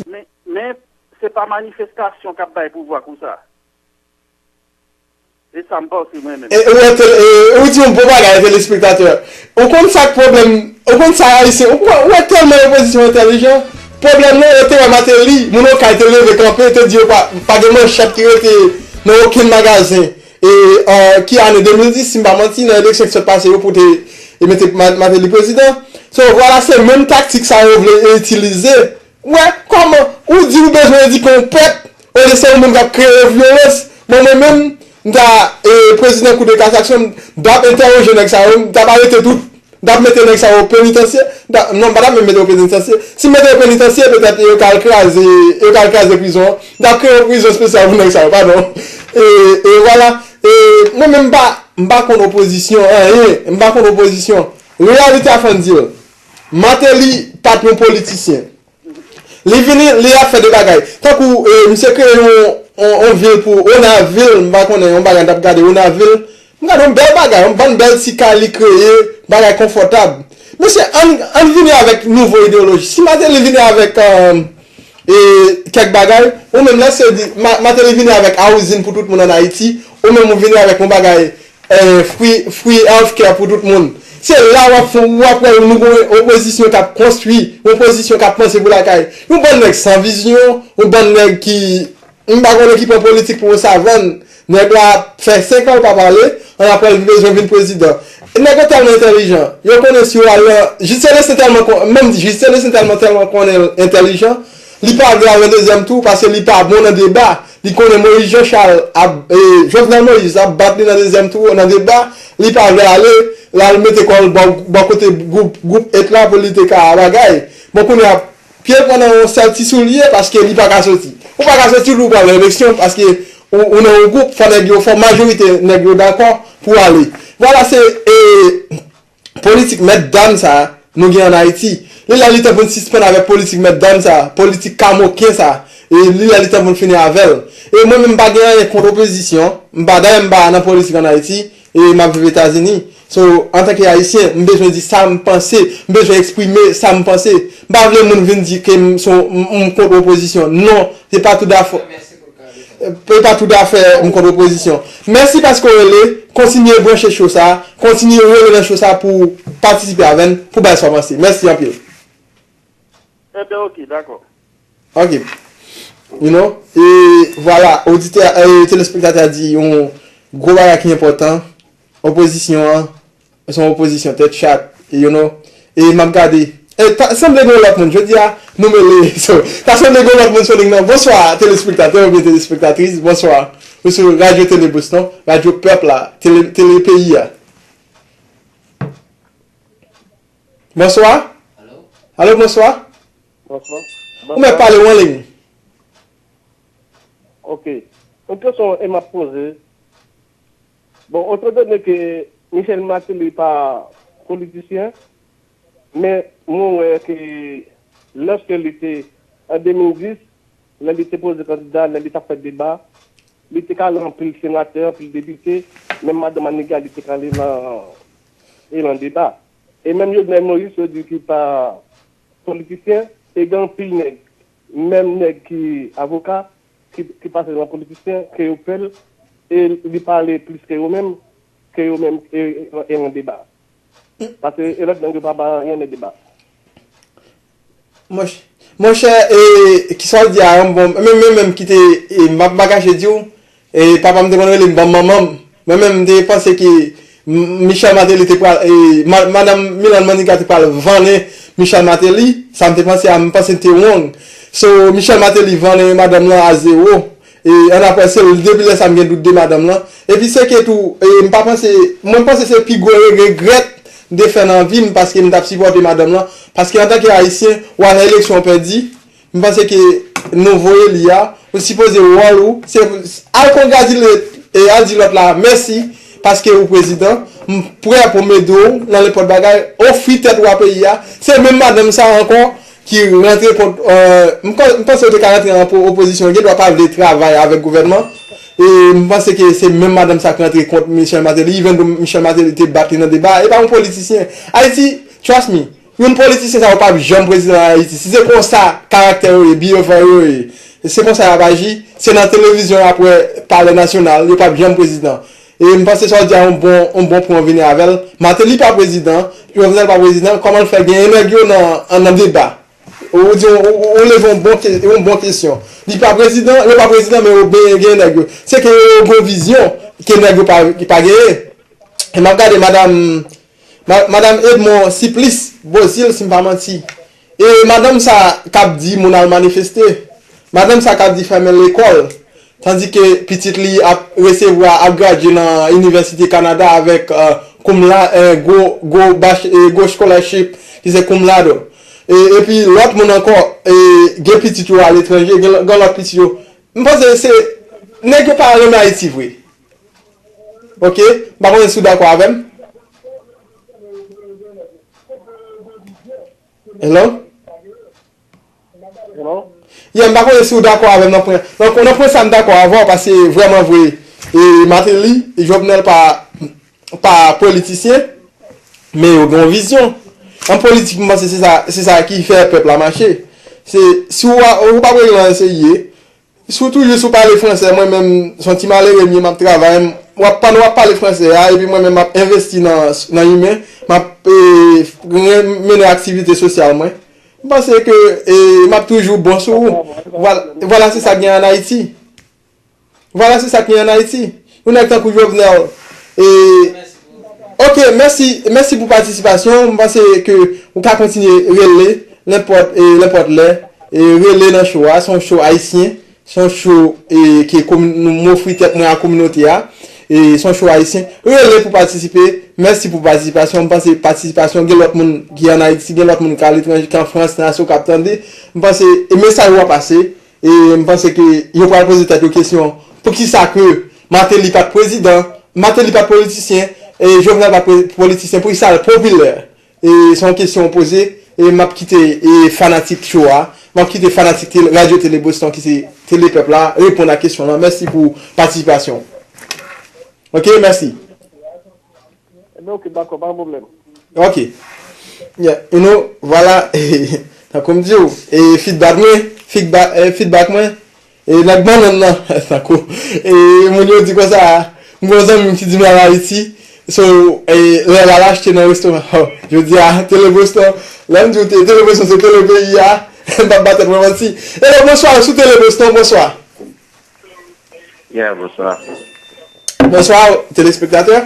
men, men se pa manifestasyon k ap bay pouvwa konsa. E sa m panse mwen menm. E, ou wè tel-, e, ou di yon bon bagay, telespektatè. Ou konn sa k pwoblèm, ou konn sa ayisyen, ou konn, ou wè tèlman opozisyon entèlijan. Pwoblèm nan, yo te wè Martelly, moun Okay te leve kanpe, te di yo pa, pa gen manchèt ki rete nan okenn magazen. E, e, ki ane de mil dis, si m pa manti, nan eleksyon ki sot pase yo pou te, e mete Ma-, Martelly prezidan. So, vwala, se menm taktik sa yo vle itilize. Wè, kòman ou di ou bezwen edike yon pèp, olye se yon moun k ap kreye vyolans. Bon, mwen menm, m ta, e, prezidan Kou de Kasasyon, m t ap entèwoje nèg sa yo, m t ap arete tout, m t ap mete nèg sa yo penitansye, m t ap, non, m pa t ap menm mete yo penitansye. Si m mete yo penitansye, petèt yo t al kraze, yo t al kraze prizon an. M t ap kreye yon prizon espesyal pou nèg sa yo, padon. E, e vwala. E, mwen menm, m pa, m pa kont opozisyon, anyen, m pa kont opozisyon. Reyalite a fò n di l. Martelly pa t yon politisyen. Li vini, li ap fè de bagay. Tankou, e, misye kreye yon, yon, yon vil pou Onavil, m pa konnen, yon bagay m t ap gade Onavil. M gade yon bèl bagay, yon bann bèl ti kay li kreye, bagay konfòtab. Mesye, ann, ann vini avèk nouvo ideyoloji. Si Martelly vini avèk, e, e, kèk bagay, ou menm lè se di, Ma-, Martelly vini avèk housing pou tout moun ann Ayiti, ou menm ou vini avèk yon bagay, e, free, free healthcare pou tout moun. Se la w ap fè, w ap wè nou gon opozisyon k ap konstwi, opozisyon k ap panse pou lakay. Yon bann nèg san vizyon, yon bann nèg ki, m pa konnen ki pran politik pou yon savann. Nèg la ap fè senk an l pa pale, an apre l bezwen vin prezidan. Nèg yo tèlman entèlijan. Yo konnen si yo al nan, Jude Célestin tèlman kon-, menm Jude Célestin tèlman, tèlman konnen l entèlijan, li pa vle al nan dezyèm tou paske li pa bon nan deba. Li konnen Moïse Jean Charles ap, e, Jovenel Moïse ap bat li nan dezyèm tou nan deba, li pa vle ale, l al mete kò l bò, bò kote gwoup, gwoup et la pou li te ka bagay. Bon, kounye a, pye l pran nan yon sèl ti soulye paske li pa ka soti. Ou pa ka soti pou w pral nan eleksyon paske ou, ou nan yon gwoup, fò nèg yo, fò majorite nèg yo dakò pou w ale. Vwala, se, e, politik mèt dam sa a nou gen ann Ayiti. Li lè li tan pou n sispann avèk politik mèt dam sa a, politik kamoken sa a. E li lè li tan pou l fini avè l. E mwen menm, m pa gen anyen kont opozisyon. M pa, dayè, m pa nan politik ann Ayiti. E m ap viv Etazini. So, antanke Ayisyen, m bezwen di sa m panse. M bezwen eksprime sa m panse. M pa vle moun vin di ke m, se yon, m, m kont opozisyon. Non, se pa toutafè. Se pa toutafè m kont opozisyon. Mèsi paske w rele. Kontinye branche cho sa. Kontinye rele nan cho sa pou w patisipe avè n, pou bay sa w panse. Mèsi anpil. Enben, ok, dakò. Ok. You know? E vwala, oditè, e telespektatè a di yon gwo bagay ki enpòtan. Opozisyon an, se yon opozisyon tèt chat, you know? E m ap gade. E ta sanble gen yon lòt moun. Jodi a, nou mele. So, ta sanble gen yon lòt moun sou liy nan. Bonswa, telespektatè oubyen telespektatris. Bonswa. Ou sou Radyo Tele Boston, radyo pèp la, tele, tele peyi a. Bonswa. Alo, bonswa. Bonswa. Ou mèt pale, ou an liy. Ok. Yon kesyon e m ap poze. Bon, étant donné que Michel Martelly pa politisyen, men mwen wè ke lòske li te, an de mil dis, lè li te poze kandida, lè li t ap fè deba, li te kale anpil senatè, anpil depite, menm madanm Manigat li te kale nan, e nan deba. E menm Jovenel Moïse, yo di ki pa politisyen, e gen anpil nèg, menm nèg ki avoka, ki, ki pase nan politisyen, ke yo pè l, e li pale plis ke yo menm, ke yo menm, e, e, e nan deba. Paske e lòt nèg yo pa ba anyen nan deba. Monch-, monchè, e, ki sa w di a, yon bon, menm, menm, menm ki te, e, m pa, m pa kache di w, e, papa m te konn rele m, ban m manman m. Mwen menm, m te panse ke M-, Michel Martelly te pral, e, ma-, madanm Milan Manigat te pral vannen Michel Martelly, sa m te panse a, m panse te wrong. So, Michel Martelly vannen madanm lan a zewo. E, annapre, se l, depi lè sa, m gen dout de madanm lan. Epi, se ke tou, e, m pa panse, mwen, m panse se pi gwo regrèt m te fè nan vi m, paske m t ap sipòte madanm lan. Paske, antanke Ayisyen, w al nan eleksyon, w pèdi. M panse ke nou voye li a, ou sipoze wòl ou, se al congratulate, e, al di lòt la mèsi, paske ou prezidan, m prè pou m ede w nan nenpòt bagay, ofri tèt ou a peyi a. Se menm madanm sa ankò ki rantre kont, e, m, m panse ou te ka rantre an po-, opozisyon, gen dwa pa vle travay avèk gouvènman. E m panse ke se menm madanm sa ki rantre kont Michel Martelly, even though Michel Martelly te bat li nan deba, e pa yon politisyen. Ayiti, trust me, Youn politisyen sa yo p ap janm prezidan Ayiti. Si se konsa karaktè yo ye, behavior yo ye, se konsa y ap aji, se nan televizyon y ap wè Palè Nasyonal, yo p ap janm prezidan. E m panse sa w di a yon bon, yon bon pwen w vini avè l. Martelly pa prezidan, Jovenel pa prezidan, kòman l fè genyen nèg yo nan, nan deba? Ou di, ou, ou, ou leve yon bon ke-, yon bon kesyon. Li pa prezidan, yo pa prezidan, men yo benyen genyen nèg yo. Se ke yo gen yon vizyon ke nèg yo pa, ki pa genyen. E m ap gade madanm Ma-, madanm Edmond Siplis Bozil, si m pa manti. E madanm sa k ap di moun al manifeste. Madanm sa k ap di fèmen lekòl. Tandike pitit li ap resevwa, ap gradye nan Inivèsite Kanada avèk, e, cum la-, e, gwo, gwo bach-, e, gwo scholarship, ki se cum laude. E, epi lòt moun ankò, e, gen pitit yo aletranje, gen lò-, gen lòt pitit yo. M panse se, nèg yo pa renmen Ayiti vre. Ok? M pa konnen si w dakò avè m. Hello? Hello? Yeah, m pa konnen si w dakò avè m nan pwen. Nan, nan pwen sa, m dakò avè w, paske vrèman vre, e, Martelly, Jovenel pa, pa politisyen, men yo gen yon vizyon. An politik, m panse se sa, se sa ki fè pèp la mache. Se, si w pa, ou pa prezidan, se ye. Si w toujou sou pale fransè, mwen menm, se yon ti malere m ye, m ap travay, m, w ap, pandan w ap pale fransè a, epi mwen menm, m ap envesti nan, nan imen, m ap, e, ren-, mennen aktivite sosyal mwen. M panse ke, e, m ap toujou bon sou ou. Vwala, vwala, se sa k gen ann Ayiti. Vwala, se sa k gen ann Ayiti. Yon nèg tankou Jovenel, e, Ok, mèsi, mèsi pou patisipasyon w. M panse ke ou ka kontinye rele nenpòt, e, nenpòt lè. E, rele nan show a, se yon show ayisyen, se yon show, e, ke komi-, nou, m ofri tèt mwen a kominote a. E, se yon show ayisyen. Rele pou patisipe. Mèsi pou patisipasyon w. M panse patisipasyon, gen lòt moun ki ann Ayiti, gen lòt moun ki aletranje, ki an Frans, nan Ayiti k ap tande. M panse, e, mesaj ou a pase. E m panse ke yo pral poze tèt yo kesyon, poukisa ke Martelly pa t prezidan? Martelly pa t politisyen, e Jovenel pa t pre-, politisyen, poukisa l popilè? E se yon kesyon yo poze, E m ap kite e fanatik show a, m ap kite fanatik tele, Radyo Tele Boston ki se Tele Pèp la, reponn a kesyon lan. Mèsi pou patisipasyon w. Ok, mèsi. Ebyen, ok, dakò, pa gen pwoblèm. Ok. Yeah, you know, vwala, tankou m di w, e feedback mwen, feedback, e feedback mwen, e nèg bannann nan, tankou, e moun yo di konsa, m gen yon zanmi m ki di m al Ayiti, so, e lè l al achte nan restoran, oh, jodi a, Tele Boston, lè m di w te, Tele Boston se tele peyi a, m p ap ba tèt mwen manti. Hello, bonswa, sou Tele Boston, bonswa. Yeah, bonswa. Bonswa, telespektatè.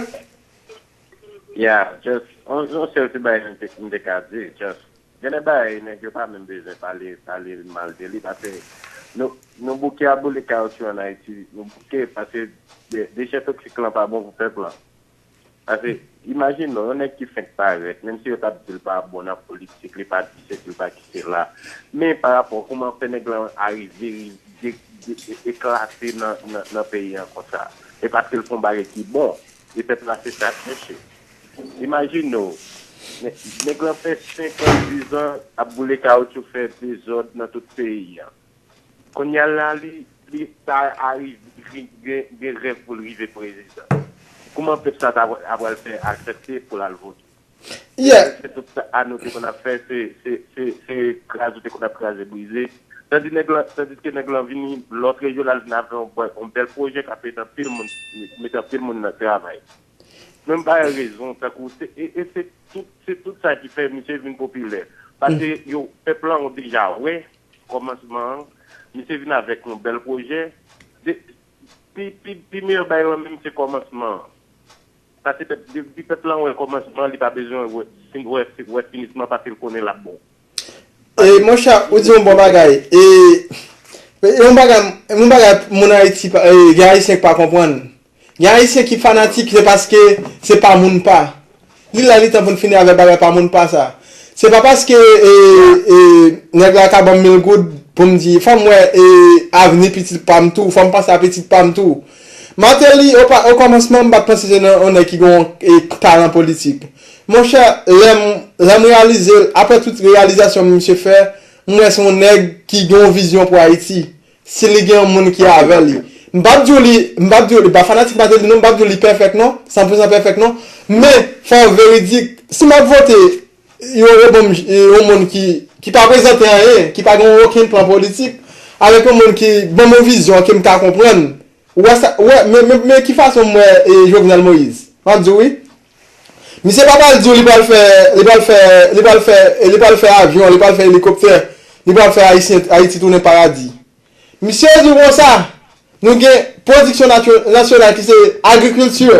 Yeah, just, on, on sèl ti bagay m te, m te ka di, just, gen de bagay, nèg yo pa menm bezwen pale, pale mal de li, paske nou, nou bouke a boule kawotchou an Ayiti, nou bouke, paske de, dechè toksik lan pa bon pou pèp lan. Paske, imajine w, yon nèg ki fenk parèt, menm si yo t ap di l pa bon nan politik, li pa di sesi, li pa di sela. Men pa rapò kòman fè nèg lan arive, rive, de, de, eklate nan, nan, nan peyi an konsa. E paske l fè yon bagay ki bon, e pèp la se sa l chèche. Imajine w, nè-, nèg lan fè senk an, diz an, ap boule kawotchou, fè dezòd nan tout peyi an. Kounye a la, li, li ta arive, gen, gen, gen rèv pou l rive prezidan. Kòman pèp sa ta, ta pral fè aksepte pou l al vote? Yeah. Se tout sa a nou te konn ap fè, se, se, se, se kraze, te konn ap kraze brize. Tandi nèg lan, tandis ke nèg lan vini lòt rejyon, l al vin avè yon bèl, yon bèl pwojè k ap mete anpil moun, mete anpil moun nan travay. Menm pa gen rezon, tankou, se, e, e se tout, se tout sa ki fè misye vin popilè. Paske yo, pèp lan deja wè kòmansman an, misye vin avèk yon bèl pwojè. De, pi, pi, pi meyè bagay lan menm se kòmansman an. Paske pèp, depi pèp lan wè kòmansman, li pa bezwen wè, fin, wè, wè finisman paske l konnen l ap bon. E, monchè, ou di yon bon bagay. E, e yon bagay, yon bagay moun Ayiti, pa- e, gen Ayisyen ki pa konprann. Gen Ayisyen ki fanatik, se paske se pa moun pa. Li la, li tan pou n fini avèk bagay pa moun pa sa. Se pa paske e, e, nèg la ka ban m mil goud pou m di, fò m wè e, avni pitit pa m tou, fò m panse a pitit pa m tou. Martelly, o pa- o kòmansman, m pa t panse se nan yon nèg ki gen yon e, talan politik. Monchè, lè m, lè m reyalize l, apre tout reyalizasyon misye fè, m wè se yon nèg ki gen yon vizyon pou Ayiti. Si li gen yon moun ki avè li. M p ap di w li, m p ap di w li, pa fanatik Martelly non, m p ap di w li pèfèk non, san pou san pèfèk non, men fò w veridik. Si m ap vote, yo, yo ban m j- yon moun ki, ki pa prezante anyen, ki pa gen okenn plan politik, avèk yon moun ki ban m yon vizyon ke m ka konprann. Ou wè sa, ou wè, men, men, men ki fason m wè e, Jovenel Moïse. M ap di w wi. Misye pa pral di w li pral fè, li pral fè, li pral fè, li pral fè avyon, li pral fè elikoptè, li pral fè Ayisyen, Ayiti tounen paradi. Misye di w konsa, nou gen pwodiksyon natyo- nasyonal ki se agrikilti.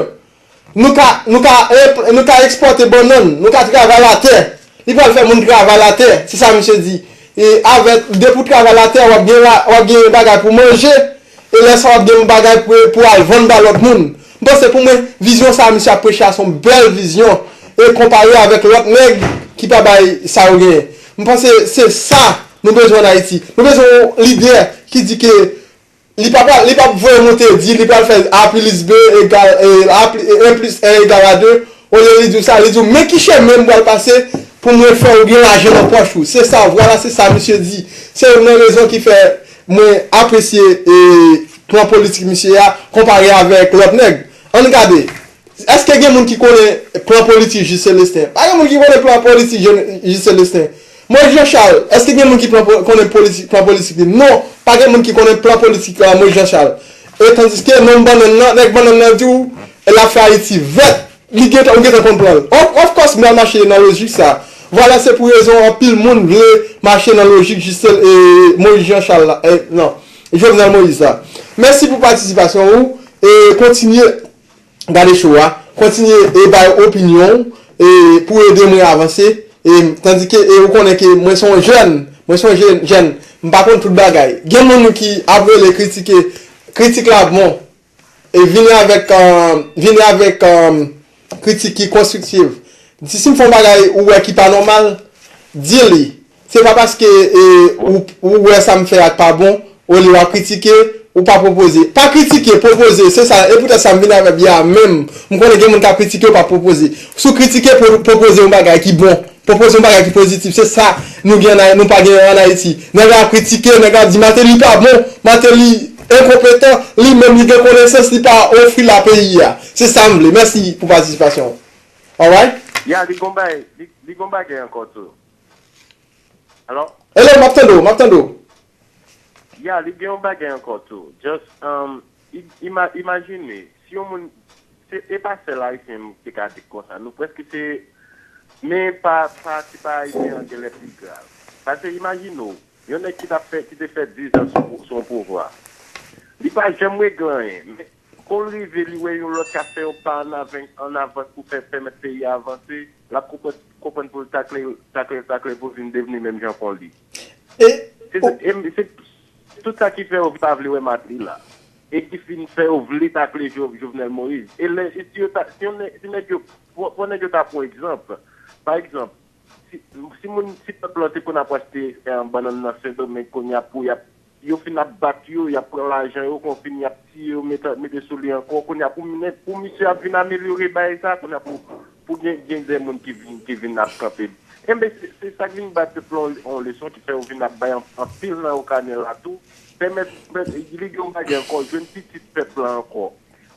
Nou ka, nou ka, enp- nou ka ekspòte bannann, nou ka travay latè. Li pral fè moun travay latè, se sa misye di. E avèk, depi w travay latè, w ap gen, la- w ap gen bagay pou manje, e lè sa w ap gen yon bagay pou, pou al vann ba lòt moun. M panse pou mwen, vizyon sa a misye ap preche a se yon bèl vizyon, e konpare avèk lòt nèg ki pa bay sa yo genyen. M panse se sa nou bezwen ann Ayiti. Nou bezwen yon lidè ki di ke li pa pral, li p ap voye monte di li pral fè A plis B egal, e, A pli- e, en plis en egal a de. Olye li di w sa, li di w, men ki chemen m pral pase pou mwen fè w gen lajan nan pòch ou. Se sa, vwala, se sa misye di. Se youn nan rezon ki fè mwen apresye e, plan politik misye a konpare avèk lòt nèg. Ann gade, èske gen moun ki konnen plan politik Jis Selesten? Pa gen moun ki konnen plan politik Jis Selesten. Moïse Jean Charles, èske gen moun ki plan, konnen politik, plan politik li? Non, pa gen moun ki konnen plan politik a Moïse Jean Charles. E tandiske nonm bannann nan, nèg bannann nan di w, l ap fè Ayiti vèt. Li gentan, ou gentan konn plan l. Of, of course, m pral mache nan lojik sa. Vwala, se pou rezon anpil moun vle mache nan lojik Jis Sel- e, Moïse Jean Charles la. E, non, Jovenel Moïse la. Mèsi pou patisipasyon ou. E kontinye gade show a, kontinye e bay opinyon w e pou ede mwen avanse. E, tandike e ou konnen ke mwen se yon jèn, mwen se yon jèn, jèn, m pa konn tout bagay. Gen moun ki ap rele kritike, kritik la bon. E vini avèk, um, vini avèk, um, kritik ki konstriktiv. Di si m fè yon bagay ou wè ki pa nòmal, di li. Se pa paske e, ou, ou wè sa m fè a pa bon, olye w ap kritike, ou pa pwopoze. Pa kritike, pwopoze. Se sa, e poutèt sa m vin avè biyè a menm. M konnen gen moun k ap kritike, ou pa pwopoze. Si w kritike, pwo- pwopoze yon bagay ki bon. Pwopoze yon bagay ki pozitif. Se sa nou gen, nou pa gen an Ayiti. Nèg la ap kritike, nèg la ap di Martelly pa bon, Martelly enkonpetan, li menm li gen konesans, li pa ofri la peyi a. Se sa m vle. Mèsi pou patisipasyon w. Alright? Ya, li gon bagay, li, li gon bagay ankò tou. Alò? Hello, m ap tande w, m ap tande w. Ya, li gen yon bagay ankò tou. Just, um, i- ima- imajine, si yon moun, se, e pa sèl Ayisyen m te ka di konsa. Nou prèske se, men pa, pa, se pa Ayisyen an genlè pi grav. Paske imajine w, yon nèg ki t ap fè, ki te fè diz an sou, sou yon pouvwa. Li pa janm regle anyen. Men, kon l rive, li wè yon lòt k ap fè yon pa an avan, an avan pou fè, pèmèt peyi a avanse, l ap konprann, konprann pou l takle, takle, takle pou vin devni menm jan kon li. E, Se, se, e, se tout sa ki fè yo pa vle wè Mateli la. E ki fin fè yo vle takle Jo- Jovenel Moïse. E lè, e si yo ta, si, yon nè- si nèg yo, pran pran nèg yo ta pran egzanp. Pa egzanp, si, si moun, si pèp lan te konn ap achte eh, bannann nan Sendomeng, kounye a pou y ap, yo fin ap bat yo, y ap pran lajan yo, kon fini y ap tiye yo, mete, mete sou li ankò, kounye a pou, pou misye ap vin amelyore bagay sa, kounye a pou, pou gen, gen de moun ki vin, ki vin ap kanpe. Enben, se, se sa k vin bay pèp lan yon, yon leson ki fè yo vin ap bay an- anpil nan yo kanè la tou. Pèmèt, pèmèt, li gen yon bagay ankò, jwenn pitit pèp lan ankò.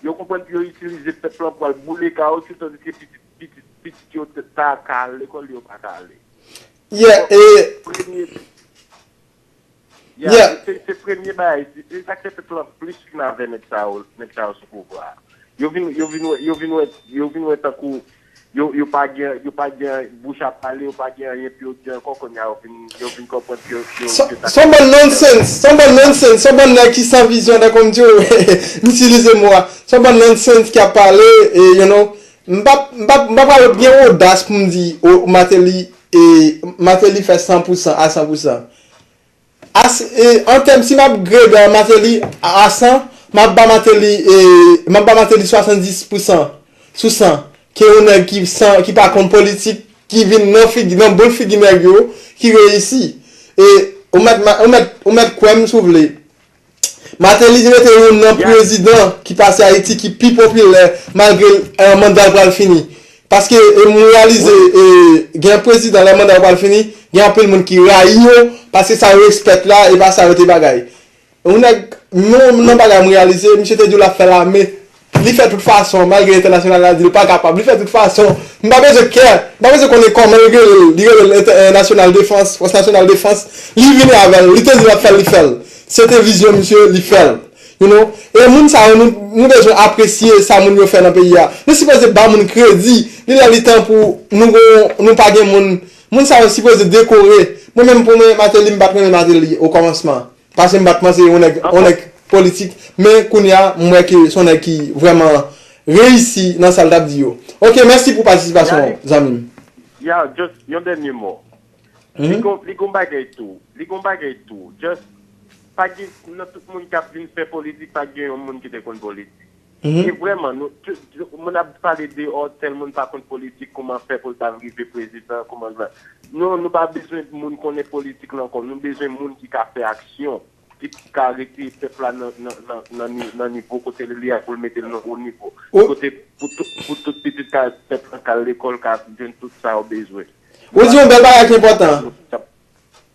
Yo konprann pou yo itilize pèp lan pou al boule kawotchou, tandiske pitit, pitit, pitit yo t- ta ka al lekòl, yo pa ka ale. Yeah, e, Premye, Yeah. Se, se premye bagay, se, se sa k fè pèp lan plis fin avè nèg sa yo, nèg sa yo sou pouvwa a. Yo vin, yo vin wè, yo vin wè, yo vin wè tankou yo, yo pa gen, yo pa gen bouch a pale, yo pa gen anyen pou yo di ankò, kounye a yo vin, yo vin konprann ke yo, yo, Se yo ta- se yon bann nonsense, se yon bann nonsense, se yon bann nèg ki san vizyon, tankou m di w, m itilize mo a. Se yon bann nonsense ki ap pale, e, you know, m pa, m pa, m pa pral gen odas pou m di, o, Martelly, e, Martelly fè san pou san a san pou san. As, e, an tèm, si m ap grade Martelly a, a san, m ap ba Martelly, e, m ap ba Martelly swasanndis pou san sou san, ke yon nèg ki san, ki pa konn politik, ki vin nan figi, nan boul figi nèg yo, ki reyisi. E, ou mèt, ma- ou mèt, ou mèt kwè m si w vle. Martelly te rete youn nan prezidan ki pase Ayiti ki pi popilè malgre eh, manda l pral fini. Paske eh, m reyalize eh, gen prezidan lè manda l pral fini, gen anpil moun ki rayi yo paske sa yo ekspèt la e pa sa yo te bagay. Yon nèg, yon nan bagay m reyalize, misye te di w l ap fè lame. Li fè tout fason, malgre entènasyonal la di l pa kapab, li fè tout fason. M pa bezwen kè, m pa bezwen konnen kòman l rele l, li rele l entè- eh, National Defense, Force Nationale Défense, li vini avè l, li te di l ap fè l, li fè l. Se te vizyon misye, li fè l. You know? E moun sa yo, nou, nou bezwen apresye sa moun yo fè nan peyi a. Nou sipoze ba moun kredi, li lè li tan pou nou gon, nou pa gen moun, moun sa yo sipoze dekore. Mwen menm pou mwen, Martelly, m pa t renmen Martelly o kòmansman. Paske m pa t panse yon nèg, yon nèg politik, men kounye a, m wè ke se yon nèg ki vrèman reyisi nan sa l t ap di yo. Ok, mèsi pou patisipasyon w, zanmi m. Ya, just yon dènye mo. Li gon, li gon bagay tou. Li gon bagay tou. Just, pa gen, nan tout moun k ap vin fè politik, pa gen yon moun ki te konn politik. E vrèman, nou, tout, moun ap pale de, oh, tèl moun pa konn politik, kouman fè pou l ta rive prezidan, kouman l. Non, nou pa bezwen moun konnen politik la ankò. Nou bezwen moun ki ka fè aksyon, ki ka rete pèp la nan, nan, nan, nan ni- nan nivo kote l ye a pou l mete l nan wo nivo. Kote pou tout, pou tout pitit ka, pèp la ka al lekòl, ka jwenn tout sa yo bezwen. Ou di yon bèl bagay ki enpòtan.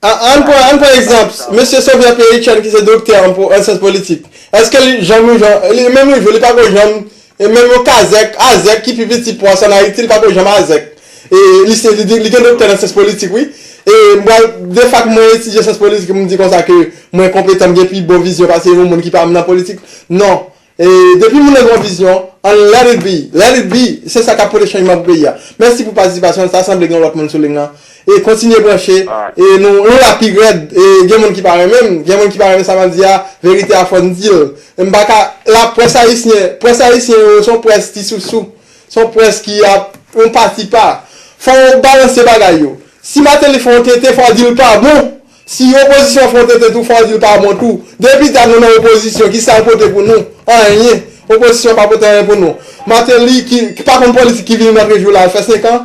An, ann pran, ann pran egzanp, mesye Sauveur Pierre Etienne ki se doktè an, po- an syans politik. Èske li janm yon jan, li menm yon jou, li pa ko janm, e menm yon kazèk, azèk ki pi piti pòs an Ayiti, li pa ko janm azèk. E li se, li, li gen doktè nan syans politik, wi. E m pral, de fak mwen etidye syans politik, m di konsa ke mwen konpetan, m gen pi bon vizyon pase yon moun ki pa nan politik. Non. E depi moun nan gen yon vizyon, an let it be, let it be, se sa k ap pote chanjman pou peyi a. Mèsi pou patisipasyon, sa sanble gen yon lòt moun sou liy lan. E kontinye branche, e nou, nou la pi rèd, e gen moun ki pa renmen m, gen moun ki pa renmen sa m ap di a, verite a fò n di l. E m pa ka, laprès ayisyen, près ayisyen yo, se yon près ti sousou, se yon près ki ap, yon pa ti pa. Fò w balanse bagay yo. Si Martelly fè yon tenten, fò w di l pa bon. Si opozisyon fè yon tenten tou, fò w di l pa bon tou. Depi dat nou nan opozisyon, ki sa l pote pou nou? Anyen. Opozisyon pa pote anyen pou nou. Martelly ki, ki pa konn politik ki vin rantre jou la, l fè senk an.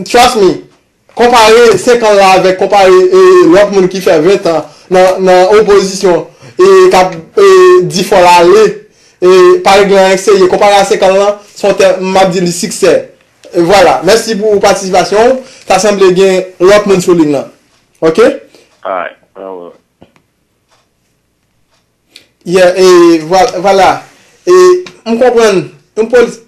Trust me. Konpare senk an la avèk konpare e, lòt moun ki fè ven tan nan, nan opozisyon e k ap e, di fò l ale e pa regle anyen k serye. Konpare a senk an lan, se yon tè, m ap di li siksè. E vwala. Mèsi pou patisipasyon w. Ta sanble gen lòt moun sou liy lan. Ok? Alright. Alright. Yeah, e vwa- vwala. E m konprann yon poli-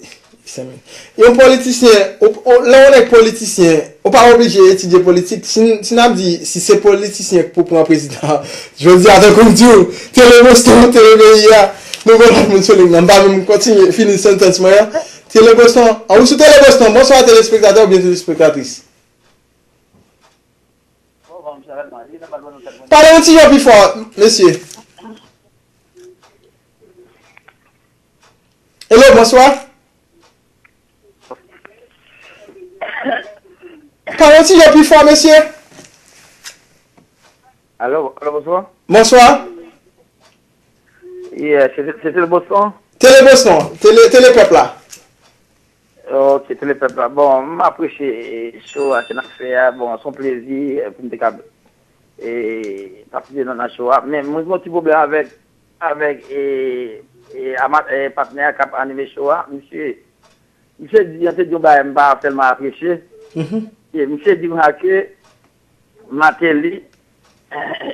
yon politisyen, ou- ou- lè w nèk politisyen, ou pa oblije etidye politik. Si n- si n ap di si se politisyen k pou pran prezidan, jodi a tankou m di w, Tele Boston, Tele Peyi a, nou gen lòt moun sou liy nan, m pa menm kontinye fini sentence mwen an. Tele Boston, an ou sou Tele Boston, bonswa telespektatè oubyen telespektatris. Pale yon ti jan pi fò, mesye. Hello, bonswa. Pale yon ti jan pi fò, mesye. Alo, alo, bonswa. Bonswa. Yeah, se se Tele Boston. Tele Boston, tele, tele pèp la. Ok, tele pèp la. Bon, m apresye show a ke n ap fè a. Bon, se yon plezi pou m te ka patisipe nan show a. Men mwen gen yon ti pwoblèm avèk avèk e, e, ama- e patnè a k ap anime show a. Misye, misye di, an te di yon bagay m pa tèlman apresye. E misye di konsa ke Martelly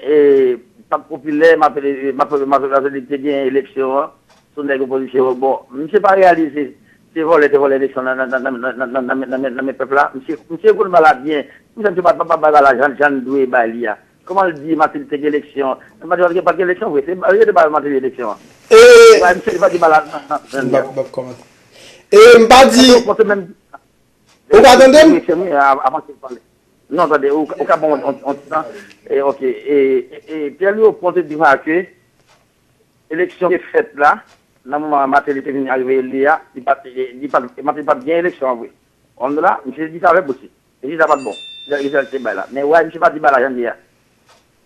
e, pa t popilè, Martelly, Martelly te gen eleksyon an sou nèg opozisyon an. Bon, misye pa reyalize se vòlè te vòlè eleksyon nan, nan, nan, nan men pèp la. Misye, misye konn bagay la byen. Misye pa, pa, pa bay bagay la jan, jan l dwe bay li a. Kòman l di Martelly te gen eleksyon? Martelly pa t gen eleksyon vre. Se yo te bay Martelly eleksyon an. E. Misye pa di bagay la nan, nan, nan, nan. E m pa di. Ou pa tande m? Non, tande, ou ka ban yon ti tan. E, ok. E, e, e Pierre Louis Aubin te di konsa ke eleksyon te fèt la, nan moman Martelly te vin arive eli a, li pa t, li pa t, Martelly pa t gen eleksyon an vre. Ou konprann la, misye di sa avèk bouch li. Rezilta pa t bon. Rezilta te bay la. Men wè, misye pa di bagay la jan l ye a.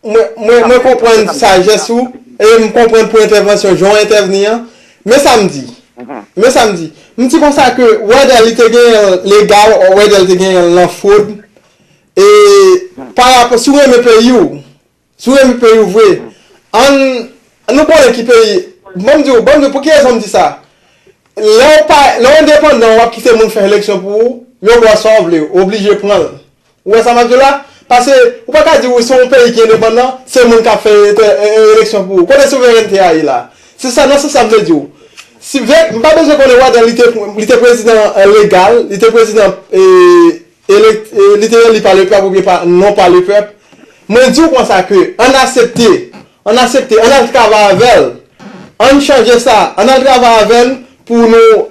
Mwen, mwen, mwen konprann sajès ou, e m konprann pou entèvansyon, jan w entèvni an. Men sa m di. Men sa m di. M di konsa ke whether li te genyen l legal or whether li te genyen l nan fwod. E pa rapò, si w renmen peyi w, si w renmen peyi w vre, ann, nou konnen ki peyi, ban m di w, ban m di w, pou ki rezon m di sa? Lè w pa, lè w endepandan, w ap kite moun fè eleksyon pou ou, yo ba w sa w vle, w oblije pran l. Ou wè sa m ap di w la? Paske ou pa ka di w se yon peyi ki endepandan, se moun k ap fè eleksyon pou ou. Kote souverènte a ye la? Se sa, nan sans sa m vle di w. Si vre, m pa bezwen konnen whether li te, li te prezidan legal, li te prezidan e, li te eli pa lepèp oubyen pa, non pa lepèp. Mwen di w konsa ke ann aksepte, ann aksepte, ann al travay avè l. Ann chanje sa, ann al travay avè l pou nou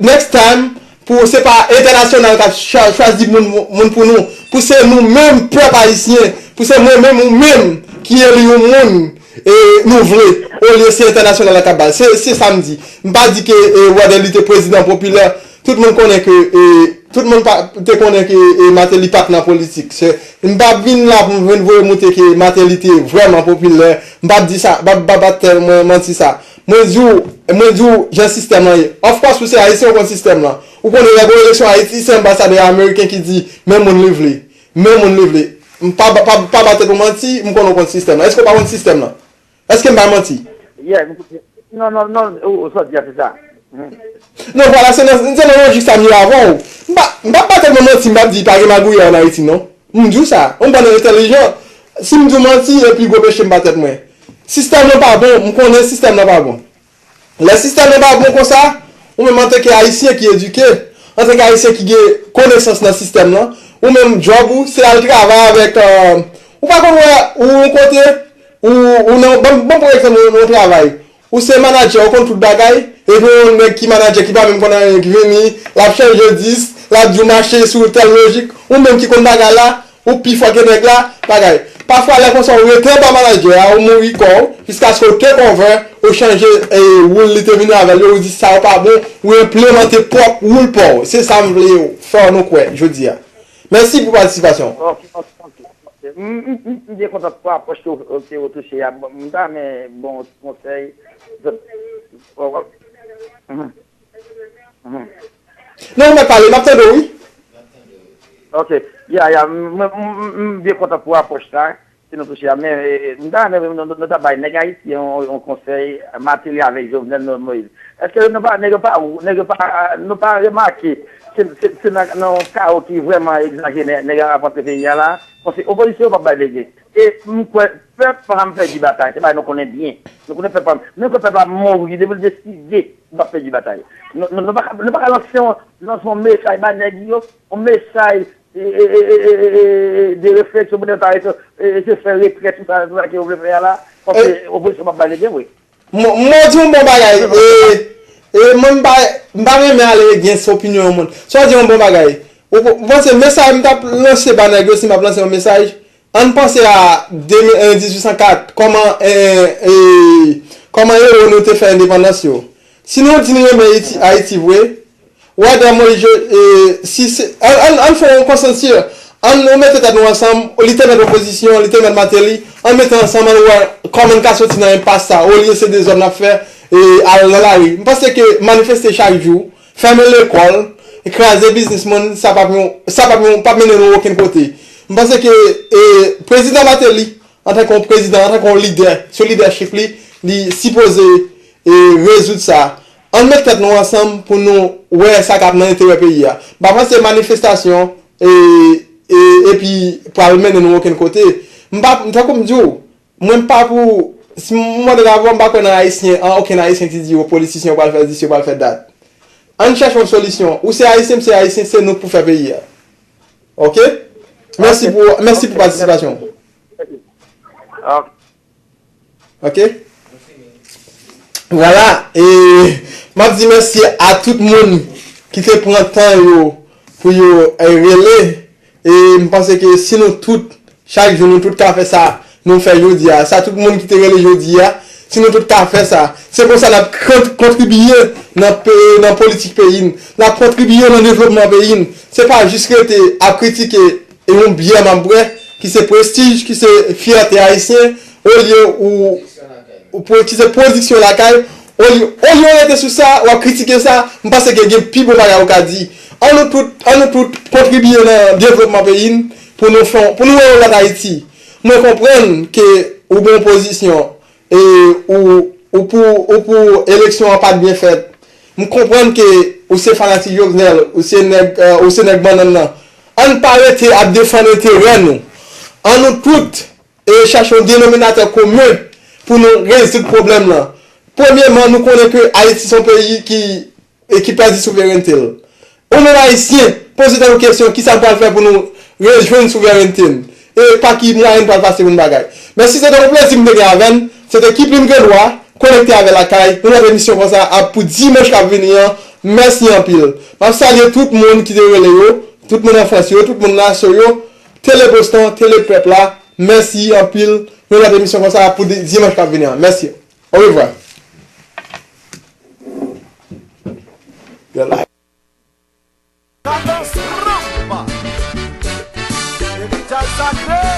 next time, pou se pa entènasyonal k ap chwazi moun, moun pou nou, pou se nou menm pèp ayisyen, pou se mwen menm ou menm ki eli yon moun e nou vle, olye se entènasyonal la k ap ba l. Se, se sa m di. M pa di ke e, whether li te prezidan popilè, tout moun konnen ke e, tout moun pa, te konnen ke e, Martelly pa t nan politik. Se, m pa vin la pou m vin voye montre ke Martelly te vrèman popilè. M p ap di sa, m p ap ba tèt mwen manti sa. Mwen di w, mwen di w jan sistèm lan ye. Of course, ou se ayisyen, ou konn sistèm lan. Ou konnen lè gen eleksyon Ayiti, se anbasadè ameriken ki di men moun li vle. Men moun li vle. M pa, pa, pa ba tèt ou manti, m konnen ou konn sistèm lan. Èske ou pa konn sistèm lan? Èske m bay manti? Yeah, non, non, non, ou, ou sa di a, se sa. Non, vwala, se nan, se nan lojik sa m ye avè w. M pa, m pa ba tèt mwen manti, m p ap di pa gen magouyè ann Ayiti, non. M di w sa. Yon bann entèlijan. Si m di w manti, e pi gwo peche m ba tèt mwen. Sistèm lan pa bon, m konnen sistèm lan pa bon. Lè sistèm lan pa bon konsa, ou menm antanke Ayisyen ki edike, antanke Ayisyen ki gen konesans nan sistèm lan, ou menm djòb ou, se al travay avèk, ou pa konn wè ou yon kote, ou, ou nan, ban m pran egzanp yon travay, ou se manadjè, ou konn tout bagay, epi yon nèg ki manadjè ki pa menm konn anyen ki vini, l ap chanje dis, l ap di w mache sou tèl lojik, ou menm ki konn bagay la, ou pi fò ke nèg la, bagay. Pafwa lè konsa ou rete anba manadjè a, ou mouri kò w, jiskaske ou te konven, ou chanje e, woul li te vini avè l yo, ou di sa yo pa bon, ou enplemante pwòp woul pa w. Se sa m vle fè nou kwè jodi a. Mèsi pou patisipasyon w. Ok, ok, ok. M byen kontan pou apwòch ke w touche a. M ta renmen bon konsèy. Non, ou mèt pale, m ap tande w, wi. Ok. Ya, ya, m byen kontan pou apwòch sa. si nou touche a, men, e, e, m ta renmen nou, nou, nou ta bay nèg Ayiti yon, yon konsèy, Martelly avèk Jovenel Moïse. Èske nou pa, nèg yo pa, nèg yo pa, nou pa remake, se, se, se nan, nan yon kawo ki vrèman egzajere, nèg, nèg Arab antre peyi a la, paske opozisyon yo p ap bay lege. E m kwè, pèp pa m pèdi batay, se bagay nou konnen byen. Nou konnen pèp pa m, nou kwè pèp ap mouri, depi l deside, nou p ap pèdi batay. Nou, nou, nou pa ka, nou pa ka lanse yon, lanse yon mesaj ba nèg yo, yon mesaj e, e, e, e, e, e, de refleksyon pou nèg sa, e, e, se fè retrèt, tout sa, tout sa ke yo vle fè a la, paske opozisyon p ap bay lege vre. Mwen, mwen di yon bon bagay, e, e, mwen m pa, m pa renmen ale gen se opinyon yon moun. Sa w di yon bon bagay. Ou, ou panse mesaj m t ap lanse ba nèg yo, si m ap lanse yon mesaj, ann panse a de mil, e, dizuit san kat, kòman, e, e, kòman ewo nou te fè endepandans yo. Si nou di n renmen Ayiti, Ayiti vre, Wè, dan Moïse, e, si se, ann, ann, ann fè yon konsansis, ann nou mete tèt nou ansanm, li te mèt opozisyon, li te mèt Martelly, ann mete ansanm, ann wè kòman n ka soti nan enpas sa, olye se dezòd n ap fè, e, al nan lari. M panse ke manifeste chak jou, fèmen lekòl, kraze biznis moun, sa p ap yon, sa p ap yon, p ap mennen nou okenn kote. M panse ke, e, prezidan Martelly, antanke yon prezidan, antanke yon lidè, sou lidèchip li, li sipoze, e, rezoud sa. Ann met tèt nou ansanm pou nou wè sa k ap nan enterè peyi a. M pa panse manifestasyon, e, e, epi pral mennen nou okenn kote. M pa, tankou m di w, mwen m pa pou, si m mande gavò, m pa kwè nan Ayisyen, an okenn Ayisyen ki di yo politisyen yo pral fè dis, yo pral fè dat. Ann chèche yon solisyon. Ou se Ayisyen, m se Ayisyen, se nou k pou fè peyi a. Oke? Mèsi pou, mèsi pou patisipasyon w. Ok? Vwala. E m ap di mèsi a tout moun ki te pran tan yo pou yo, e, rele. E m panse ke si nou tout, chak jou nou tout ka fè sa nou fè jodi a, sa tout moun ki te rele jodi a, si nou tout ka fè sa, se konsa n ap kont-, kontribiye nan pe-, nan politik peyi n, n ap kontribiye nan devlopman peyi n. Se pa jis rete ap kritike e yon byè m ap bwè, ki se prestij, ki se fyète ayisyen, olye ou, ou pwo-, ki se pwodiksyon lakay, olye, olye w rete sou sa, w ap kritike sa, m panse ke gen pi bon bagay ou ka di. An nou tout, an nou tout kontribiye nan devlopman peyi n pou nou fè, pou nou wè yon lòt Ayiti. Mwen konprann ke ou gen yon pozisyon, e ou, ou pou, ou pou eleksyon an pa t byen fèt. M konprann ke ou se fanatik Jovenel, ou se nèg, e, ou se nèg bannann nan. Ann pa rete ap defann enterè nou. An nou tout, e, chache yon denominatè komen pou nou rezoud pwoblèm lan. Premyeman, nou konnen ke Ayiti se yon peyi ki, e, ki pèdi souverènte l. Ou menm Ayisyen, poze tèt ou kesyon, kisa n pral fè pou nou rejwenn souverènte n? E pa ki mwayen n pral pase pou n bagay? Men si se te yon plezi m te gen avè n, se te Kipling Kedwa, konekte avè Lakay, yon lòt emisyon konsa ap pou dimanch k ap vini an. Mèsi anpil. M ap salye tout moun ki te rele yo, tout moun an Frans yo, tout moun nasyon yo, Tele Boston, Tele Pèp la. Mèsi anpil. Yon lòt emisyon konsa ap pou di-, dimanch k ap vini an. Mèsi. Orevwa. Kadans ranpa. Epi djaz sakre.